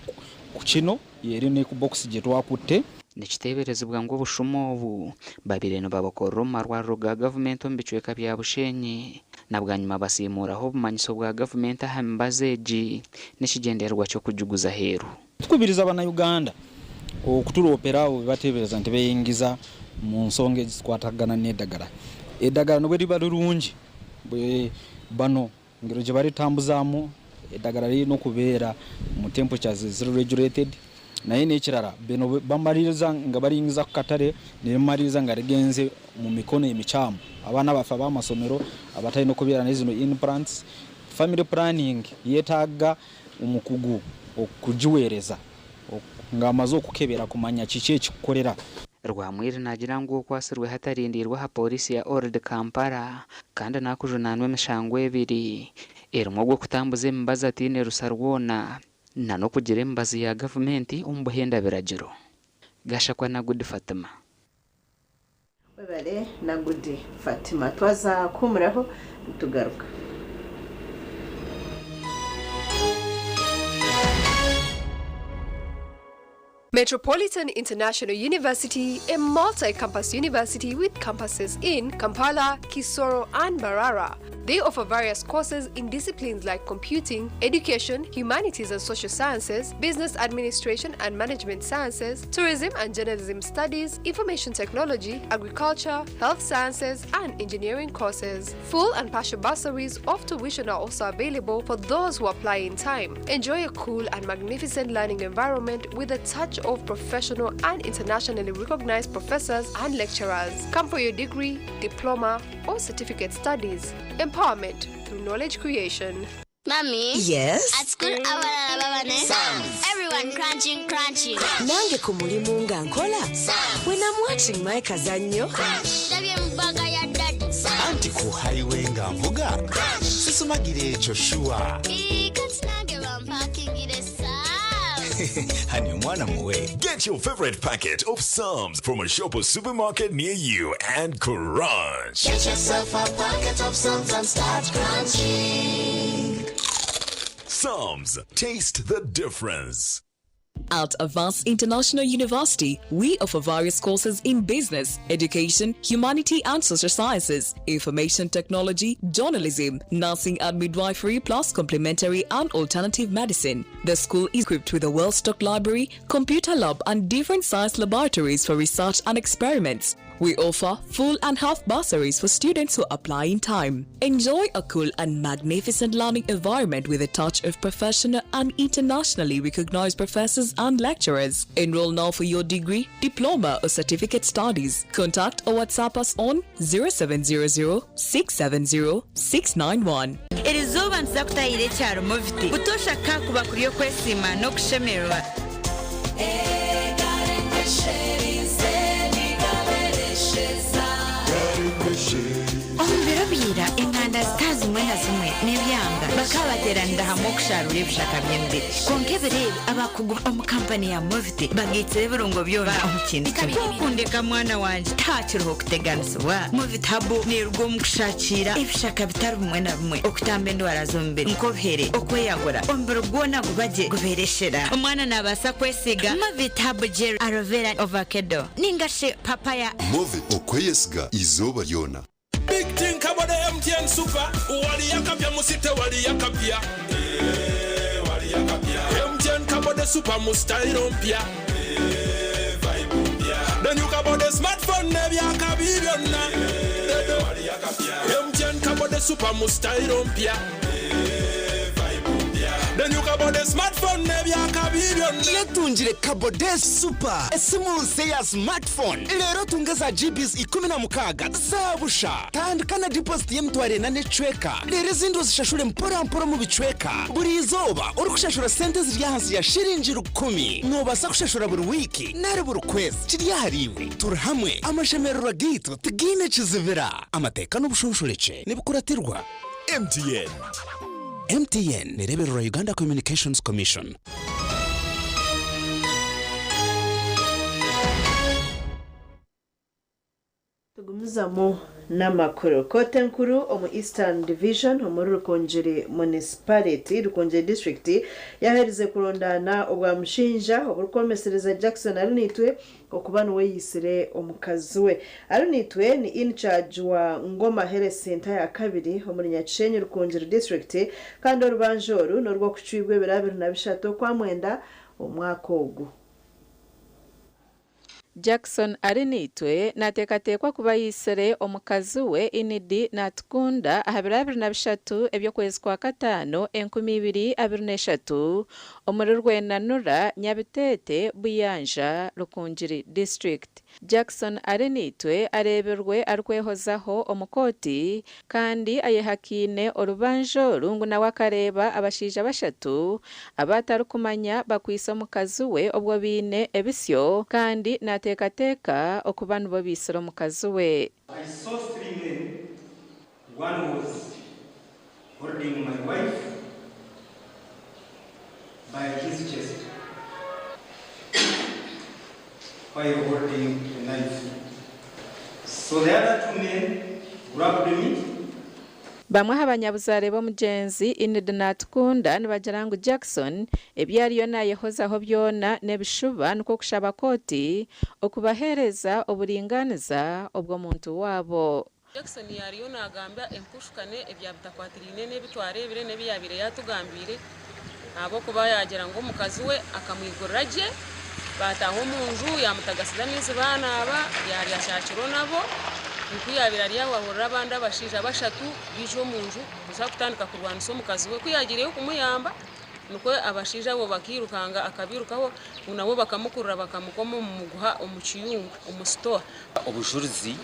[SPEAKER 20] ku kino y'eri ne ku bokisi gye twakutte.
[SPEAKER 18] Nikiteeberezibwa ngu obushuma obu babaire nibabukorera omu marwariro ga gavumenti omu bicweka bya Bushenyi na bwanyima basiimuuraho obumanyiso bwa gavumenti aha mibazi egi n'ekigyendererwa ky'okugiguza aheeru.
[SPEAKER 20] Tukubiriza Bannayuganda okuturoopera abo be bateebereza nti beeyingiza mu nsonga ezikwatagana n'eddagala. Eddagala ne bwe riba rirungi, bwe bano engeri gye baritambuzaamu, eddagala ririna okubeera mu temperatures eziri regulated. Naye n'ekirala bino bamaliriza nga baringiza ku katale ne bimaliriza nga rigenze mu mikono emikyamu. Abaana baffe ab'amasomero abatalina okubeera ne zino implants, family planning yeetaaga omukugu okugiweereza ng'amaze okukebera kumanya kiki ekikukorera.
[SPEAKER 18] Rwamwiri naagira ngu okwatsirwe hatarindiirwe aha pooriisi ya Old Kampala kandi naakujunaanwa emishango ebiri erimu ogw'okutambuza emibazi ataine rusa rwona na n'okugira emibazi ya gavumenti omu buhenda biragiro. Gashakwa Nagudi Fatima.
[SPEAKER 8] Webale Nagudi Fatima. Twaza kuhumuraho nitugaruka.
[SPEAKER 6] Metropolitan International University, a multi-campus university with campuses in Kampala, Kisoro, and Mbarara. They offer various courses in disciplines like computing, education, humanities and social sciences, business administration and management sciences, tourism and journalism studies, information technology, agriculture, health sciences, and engineering courses. Full and partial bursaries of tuition are also available for those who apply in time. Enjoy a cool and magnificent learning environment with a touch of professional and internationally recognized professors and lecturers. Come for your degree, diploma, or certificate studies. Empowerment through knowledge creation.
[SPEAKER 9] Mommy?
[SPEAKER 10] Yes?
[SPEAKER 9] At school, abalala Everyone crunching, crunching.
[SPEAKER 10] Nange ku mulimu nga nkola. When I'm watching my kazannyo.
[SPEAKER 9] Ndabye mu bag ya daddy.
[SPEAKER 11] Anti ku highway nga nvuga. Sisumagira ekyo sure.
[SPEAKER 9] Kati nange bampakingire
[SPEAKER 11] Honey, omwana muwe.
[SPEAKER 12] Get your favorite packet of Psalms from a shop or supermarket near you and crunch.
[SPEAKER 23] Get yourself a packet of Psalms and start crunching.
[SPEAKER 12] Psalms, taste the difference.
[SPEAKER 25] At Avance International University, we offer various courses in business, education, humanity and social sciences, information technology, journalism, nursing and midwifery, plus complementary and alternative medicine. The school is equipped with a well-stocked library, computer lab and different science laboratories for research and experiments. We offer full and half bursaries for students who apply in time. Enjoy a cool and magnificent learning environment with a touch of professional and internationally recognized professors and lecturers. Enroll now for your degree, diploma, or certificate studies. Contact or WhatsApp us on 0700 670 691.
[SPEAKER 26] Eriizooba nituza kutahira ekyaro Moviti butoosha kakuba kuri okwesiima n'okushemererwa. Omu biro bya enganda zitari zimwe na zimwe n'ebyanga bakaba bateeranira hamwe okusharura ebishaka by'emibiri kwonka ebiro ebi abakugu omu kampani ya Moviti bagaitsire ebirungo byona omu kintu kimwe. Okundeka mwana wangye tihakiriho okuteganisibwa. Moviti Herbal neeruga omu kushakira ebishaka bitari bimwe na bimwe okutamba endwara z'omubiri nk'obuhere, okweyagura, omubiri gwona guba gye gubeera eshera. Omwana naabaasa kwesiiga Moviti Herbal Gel, Aloe Vera, Ovacado ninga shi Papaya.
[SPEAKER 27] Movit okweyesiga izooba ryona.
[SPEAKER 28] Big thing kabode MTN Super waliyakapya musite waliyakapya eh, waliyakapya MTN kabode Super mu style mpya eh, vibe mpya. Then you kabode smartphone n'ebyakabi byonna. MTN kabode super mu style mpya. Then you kabode smartphone n'ebyakabi byonna.
[SPEAKER 11] Yetungire Kabode Super, esimu nse ya smartphone. Leero tunge za GBs 16 zabusha. Tandika na deposit y'emitwaro 4 n'ecweka, leero ezindi ozishashure mpora mpora omu bicweka. Buri izooba orikushashura sente ziri ahansi ya shiringi 1,000, noobaasa kushashura buri wiiki nari buri kwezi. Kiri ahariiwe. Turi hamwe, amashemererwa gaitu tigaine kizibira. Amateeka n'obushonshorekye nibikuratirwa.
[SPEAKER 12] MTN.
[SPEAKER 11] MTN nerebererwa Uganda Communications Commission.
[SPEAKER 8] Tugumizamu n'amakuru. Kooti enkuru omu Eastern Division omuri Rukungiri Municipality, Rukungiri District yaaherize kurondana obwamushinja oburikwomesereza Jackson Arinaitwe okuba niwe yaitsire omukazi we. Arinaitwe ni in-charge wa Ngoma Health Centre ya kabiri omuri Nyakishenyi Rukungiri District kandi orubanja oru n'orw'okucwibwa ebiro 23 Okwamwenda omwaka ogu.
[SPEAKER 1] Jackson Arinaitwe nateekateekwa kuba yaitsire omukazi we Enid Natukunda aha biro 23 eby'okwezi kwa kataano 2023 omuri Rwenanura, Nyabiteete, Buyanja, Rukungiri District. Jackson Arinaitwe areebirwe arikwehozaho omu kooti kandi ayehakiine orubanja oru ngu nawe akareeba abashaija bashatu abu atarikumanya bakwaitse omukazi we obwo baine ebisyo kandi nateekateeka okuba nibo baitsire omukazi we.
[SPEAKER 4] I saw three men. One was holding my wife by his chest while holding a knife. So the other two men grabbed me.
[SPEAKER 1] Bamwe aha banyabuzaare b'omugyenzi Enid Natukunda nibagira ngu Jackson ebi ariyo naayehozaho byona n'ebishuba nikwo kushaba kooti okubaheereza oburingaaniza obw'omuntu waabo.
[SPEAKER 13] Jackson yariyo nagamba empushukane ebya bitakwatiraine n'ebi twareebire n'ebi yaabaire yaatugambiire ahabw'okuba yaagira ngu omukazi we akamwigurira gye baataaha omu nju yaamutagasiza amaizi baanaaba yaarya kyakiro nabo. Ku yaabaire ari aho ahurira abandi abashaija bashatu baija omu nju kuza kutandika kurwanisa omukazi we. Ku yaagiireyo kumuyamba nikwo abashaija abo bakairukanga akabirukaho ngu nabo bakamukurura bakamukoma omu muguha omu kiyungu omu sitowa.
[SPEAKER 14] Obujurizi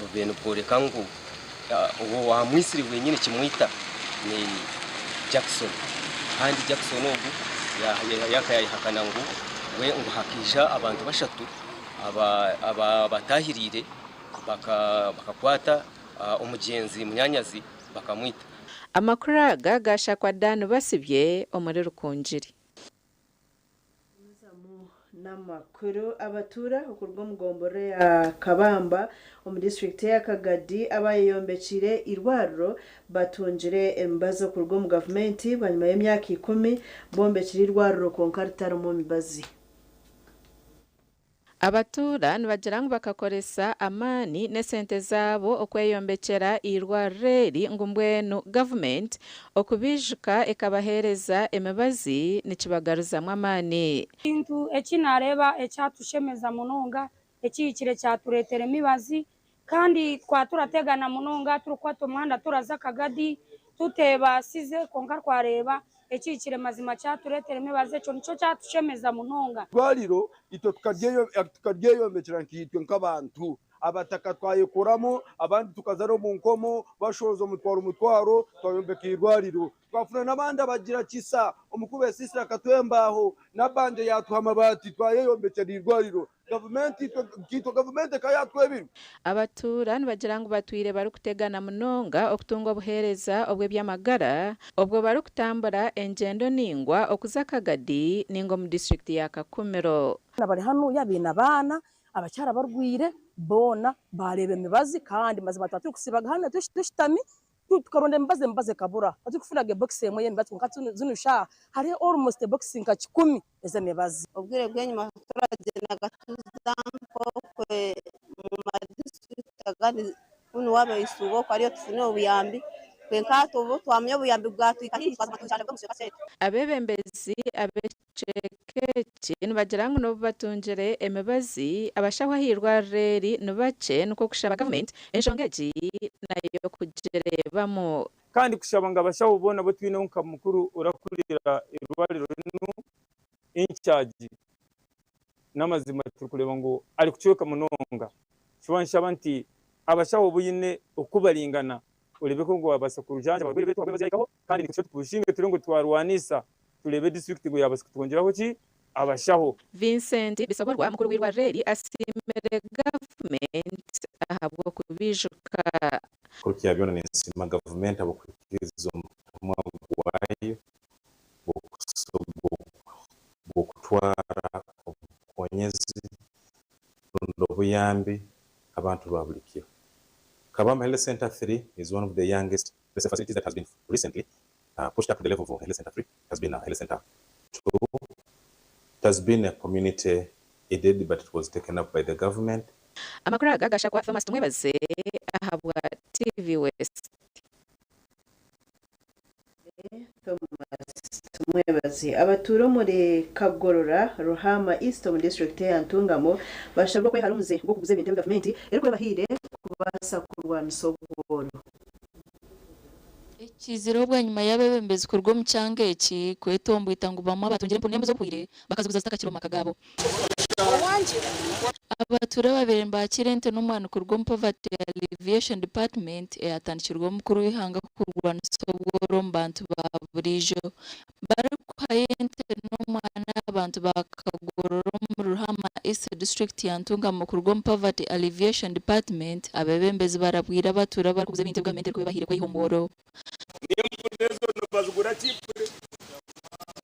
[SPEAKER 14] bube nibworeka ngu owamwisire wenyine kimwita ni Jackson, kandi Jackson ogu yakayahakana ngu we ngu hakaija abantu bashatu abatahiriire bakakwata omugyenzi munyanyazi bakamwita.
[SPEAKER 1] Amakuru aga gashakwa Dan Basibye omuri Rukungiri.
[SPEAKER 8] N'amakuru abatuura okuruga omu gombolola ya Kabamba omu disitulikiti ya Kagadi abayeyombekire irwariro batungire emibazi okuruga omu gavumenti bwanyima y'emyaka 10 bombekire irwariro kwonka ritarimu mibazi.
[SPEAKER 1] Abatuura nibagira ngu bakakoresa amaani n'esente zaabo okweyombekyera irwariro eri ngu mbwenu gavumenti okubijuka ekabaheereza emibazi nikibagaruzamu amaani.
[SPEAKER 15] Ekintu eki nareeba ekyatushemeza munonga ekihikire kyatureetera emibazi kandi twaturategana munonga turikwata omuhanda turaza Kagadi tutebaasize kwonka twareeba ekihikire mazima kyatureetera emibazi ekyo nikyo kyatushemeza munonga.
[SPEAKER 16] Irwariro itwe tukaryeyombekera nkiitwe nk'abantu abataka twayekuramo abandi tukazara omu nkomo bashoza omutwaro omutwaro twayombeka irwariro twafuna n'abandi abagira kisa omukuba esisira akatwembaho n'abanje yatuha amabati twayeyombekera irwariro gavumenti kitwa gavumenti ekayatwebirwe.
[SPEAKER 1] Abatuura nibagira ngu batwire barikutegana munonga okutunga obuheereza obw'ebyamagara obwo barikutambura engyendo ningwa okuza Kagadi ninga omu disitulikiti ya Kakumiro.
[SPEAKER 17] Bari hanu yabaine abaana abakyara barwire boona bareeba emibazi kandi mazima tuba turikusibaga hanu tushutami tukaronda emibazi emibazi ekabura turikufunaga ebokisi emwe y'emibazi kwonka zinu shaaha hariho almost ebokisi nka 10 ez'emibazi.
[SPEAKER 19] Obwire bw'enyima turagyendaga tuza nk'okwe mu madisiturikiti agandi kunu waaba isuuba okwo hariyo tufune obuyambi Twe nkatwe obu twamanya obuyambi bwatwika haihi twazima tujanjabwe omu kicweka kyaitu.
[SPEAKER 1] Abeebembezi ab'ekicweka eki nibagira ngu n'obu batungire emibazi, abashaho ah'eirwariro eri ni bakye nikwo kushaba gavumenti enshonga egi nayo kugireebamu.
[SPEAKER 2] Kandi kushaba ngu abashaho boona abu twineho nka mukuru orakurira eirwariro rinu, in-charge, n'amazima turikureeba ngu arikucweka munonga. Shuba nshaba nti abashaho obu oine oku baringana oreebeke ngu waabaasa kujanjaba abarwaire baitu ahabw'emibazi yaahikaho kandi nikyo tupushinge turebe ngu twarwanisa tureebe disiturikiti ngu yaabaasa kutwongyeraho ki abashaho.
[SPEAKER 1] Vincent Bisoborwa, mukuru w'eirwariro eri asiimire gavumenti ahabw'okubiijuka.
[SPEAKER 3] Kurukira byona ninsiima gavumenti ahabw'okuhikiiriza omutumwa gwayo gw'okutwara obukonyezi rundi obuyambi abantu ba buli kiro. Kabamba Health Centre 3 is one of the youngest health facilities that has been recently pushed up to the level of Health Centre 3. It has been a Health Centre 2. It has been a community aided but it was taken up by the government.
[SPEAKER 1] Amakuru aga gashakwa Thomas Tumwebaze ahabwa TV West.
[SPEAKER 8] Thomas Tumwebaze. Abatuura omuri Kagorora, Ruhaama East omu disiturikiti eya Ntungamo bashabirwe okwehara omuze gw'okuguza ebintu ebi gavumenti erikuba ebahaire kubaasa kurwanisa obworo.
[SPEAKER 5] Ekizire obwanyima y'abebembezi kuruga omu kyanga eki kwetombwita ngu bamwe abatungire empunu n'embuzi obuhwire bakaziguza zitakakiri omu maka gaabo. Abatuura ababaire nibakiira ente n'omwani kuruga omu Poverty Alleviation Department eyatandikirweho mukuru w'eihanga kurwanisa obworo omu bantu ba buriijo barikuhayo ente n'omwani abantu ba Kagorora omuri Ruhama East disiturikiti ya Ntungamo kuruga omu Poverty Alleviation Department abebembezi barabwire abatuura abarikuguza ebintu ebi gavumenti erikuba ebahaire kweyiha omu bworo.
[SPEAKER 7] N'empunu ezo nibazigura kiipure,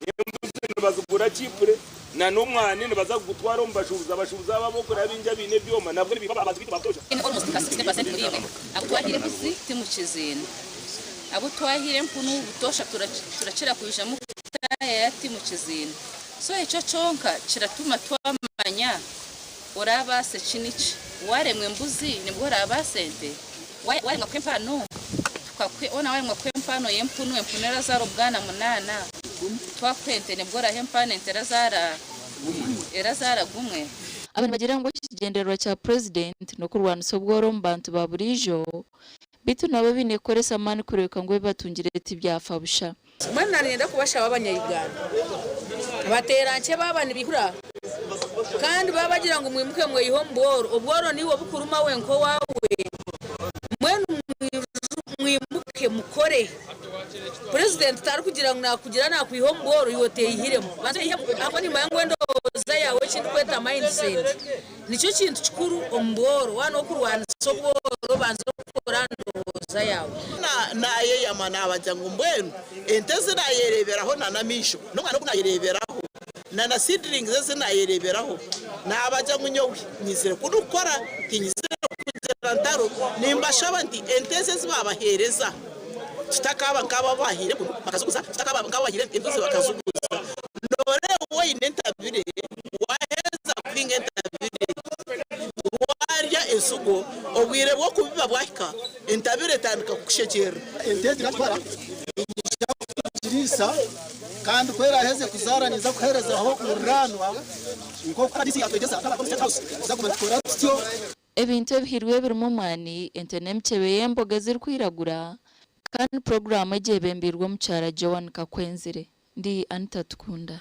[SPEAKER 7] n'embuzi nibazigura kiipure, na n'omwani nibaza kugutwara omu bashuubuzi. Abashuubuzi abo ab'okuraba baingi abaine ebyoma nabwo nibiiba abantu baitu ba butoosha.
[SPEAKER 20] Almost nka 60% muri imwe abu twahire embuzi timukiziine, abu twahire empunu butoosha turakira kwijamu kutaayaya timukiziine. So ekyo kyonka kiratuma twamanya oraabaase ki niki. Waaremwa embuzi nibwo oraabaase ente? Waaremwa kuha empano tukakuha, hoona waaremwa kuha empano y'empunu, empunu erazaara obwana munaana, twakuha ente nibwo oraha empano ente erazaara erazaara gumwe?
[SPEAKER 5] Aba nibagira ngu ekigyendererwa kya Purezidenti n'okurwanisa obworo omu bantu ba buriijo beitu nabo baine kukoresa amaani kureebeka ngu ebi batungire tibyafa busha.
[SPEAKER 21] Mbwenu naanyenda kubashaba Abanya-Uganda bateerankye baaba nibihura kandi baaba bagira ngu mwimuke mweyihe omu bworo, obworo niiwe obukuruma wenka owaawe, mbwenu mwimuke mukore. Purezidenti tarikugira ngu naakugira naakwiha omu bworo iwe oteeyihiremu. Banza oyeyihemu ahabw'okuba niimanya ngu endowooza yaawe eki ndikweta mindset nikyo kintu kikuru omu bworo. Waaba n'okurwanisa obworo banza okore aha ndowooza yaawe.
[SPEAKER 22] Naayeyama naabagira ngu mbwenu ente ezi naayereeberaho na n'amaisho, n'omwana ogu naayereeberaho, na na seedlings ezi naayereeberaho, naabagira ngu nyowe nyizire kunu kukora, tinyizire kugira ntaro. Nimbashaba nti ente ezi ezi baabaheereza tutakaaba nk'abo abu baahaire empunu bakaziguza, tutakaaba nk'abu baahaire embuzi bakaziguza. Nooreeba waine entabire, waaheza kuhinga entabire, waarya ensigo, obwire bw'okubiba bwahika, entabire etandika kukushekyerera.
[SPEAKER 24] Ente egi natwara niinyija kugiriisa kandi ku eraaheze kuzaara ninza kuheerezaho muriraanwa nk'oku RDC yaatwegyesa nk'abantu b'omu State House nituza kuguma nitukora tutyo.
[SPEAKER 5] Ebintu ebihirwe ebirimu omwani, ente n'emicebe y'emboga ezirikwiragura kandi puroguraamu egi ebembeirwe omukyara Joan Kakwenzire. Ndi Anita Tukunda.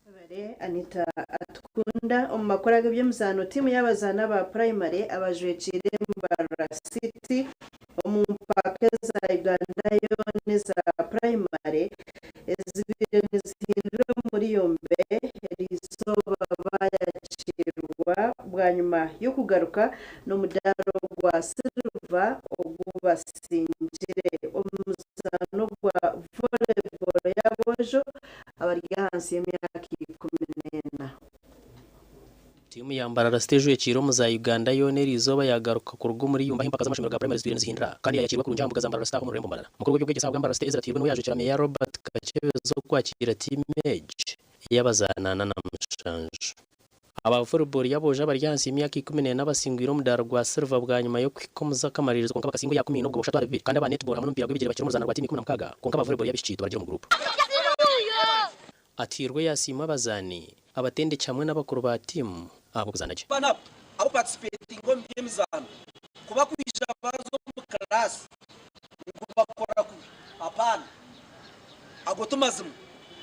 [SPEAKER 8] Webare Anita Atukunda. Omu makuru ag'eby'emizaano, tiimu y'abazaani aba purayimare abajwekiire Mbarara City omu mpaka eza Uganda yoona eza purayimare ezibaire nizihindura omuri Yombe eriizooba baayakiirwa bwanyima y'okugaruka n'omudaara ogwa siliva ogu basingire omu muzaano gwa volleyball y'aboojo abari ahansi y'emyaka 14.
[SPEAKER 29] Tiimu ya Mbarara City ejwekiire omu za Uganda yoona eriizooba yaagaruka kuruga omuri Yumba ahu empaka z'amashomero ga purayimari zitwire nizihindura kandi yaayakiirwa kurungi aha mbuga za Mbarara City aha omu rurembo Mbarara. Mukuru w'eby'obwegyese ahabwa Mbarara City Ezra Tirwe niwe yaajwekyera Meeya Robert Kakyebezi okwakira tiimu egi ey'abazaana 47. Aba volleyball y'aboojo abari ahansi y'emyaka 14 abasingwire omudaara gwa silver bwanyima y'okuhika omu z'akamaririzo kwonka bakasingwa eya 13-2 kandi aba netball hamwe n'omupiira gw'ebigyere bakiri omu ruzaano rwa tiimu 16 kwonka aba volleyball y'abaishiki tibaragire omu guruupu. Atiirwe yasiima abazaani, abatendeki hamwe n'abakuru ba tiimu ahabw'okuzaana gye.
[SPEAKER 6] Abaana abo abakuparticipatinga omu by'emizaano ku bakwija baza omu class ngu bakora kubi, apaana. Ago ti mazima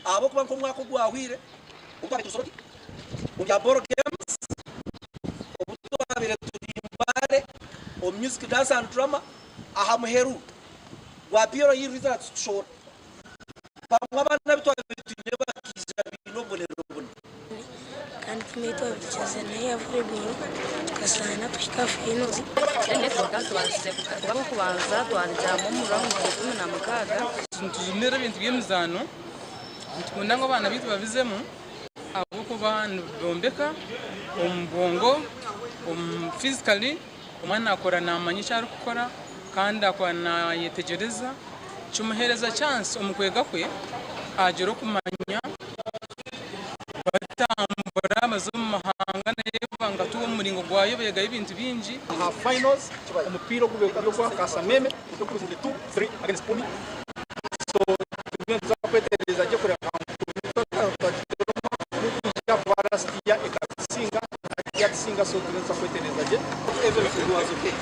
[SPEAKER 6] ahabw'okuba nk'omwaka ogwahweire obu twabaire turi Soroti omu bya ball games, obu twabaire turi Mbale omu music, dance and drama, aha muheru gwa PLE results tushohora bamwe abaana abu twabaire twine bakaija baine obubonero buna.
[SPEAKER 9] Kandi tiimu ei twaba tukizaana eya volleyball tukazaana kuhika aha finals.
[SPEAKER 10] Tubaasize kuba ab'okubanza twarugyamu omu rawundi ya 16.
[SPEAKER 18] Nitujumira ebintu by'emizaano, nitukunda ngu abaana baitu babizemu ahabw'okuba nibombeka omu bwongo, omu physically, omwana akura naamanya eki arikukora kandi akura naayetegyereza, kimuheereza chance omu kwega kwe agira okumanya, batambura baza omu mahanga nayo nka omu muringo gwayo beegayo ebintu bingi.
[SPEAKER 23] Aha finals omupiira ogube guri ogwa Kasameme ogurikuzire 2-3 against Kumi so turiyo nituza kwetereza gye kureba ngu Kumi kuba last year ekatusinga hati yatusinga so turiyo nituza kwetereza gye. Everything was okay.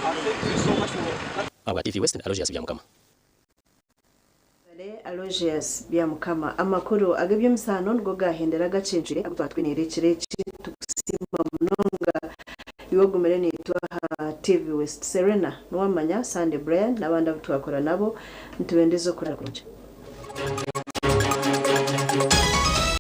[SPEAKER 23] Thank you so much for.
[SPEAKER 29] Ahabwa TV West, Aloysius Byamukama.
[SPEAKER 8] Kare Aloysius Byamukama. Amakuru ag'eby'emizaano nigo gaahendera agacencwire agu twatwiniire ekiro eki. Nitukusiima munonga iwe ogumire naitwe aha TV West. Serena Nuwamanya, Sunday Brian n'abandi abu twakora nabo, nitubendeza okuraara kurungi.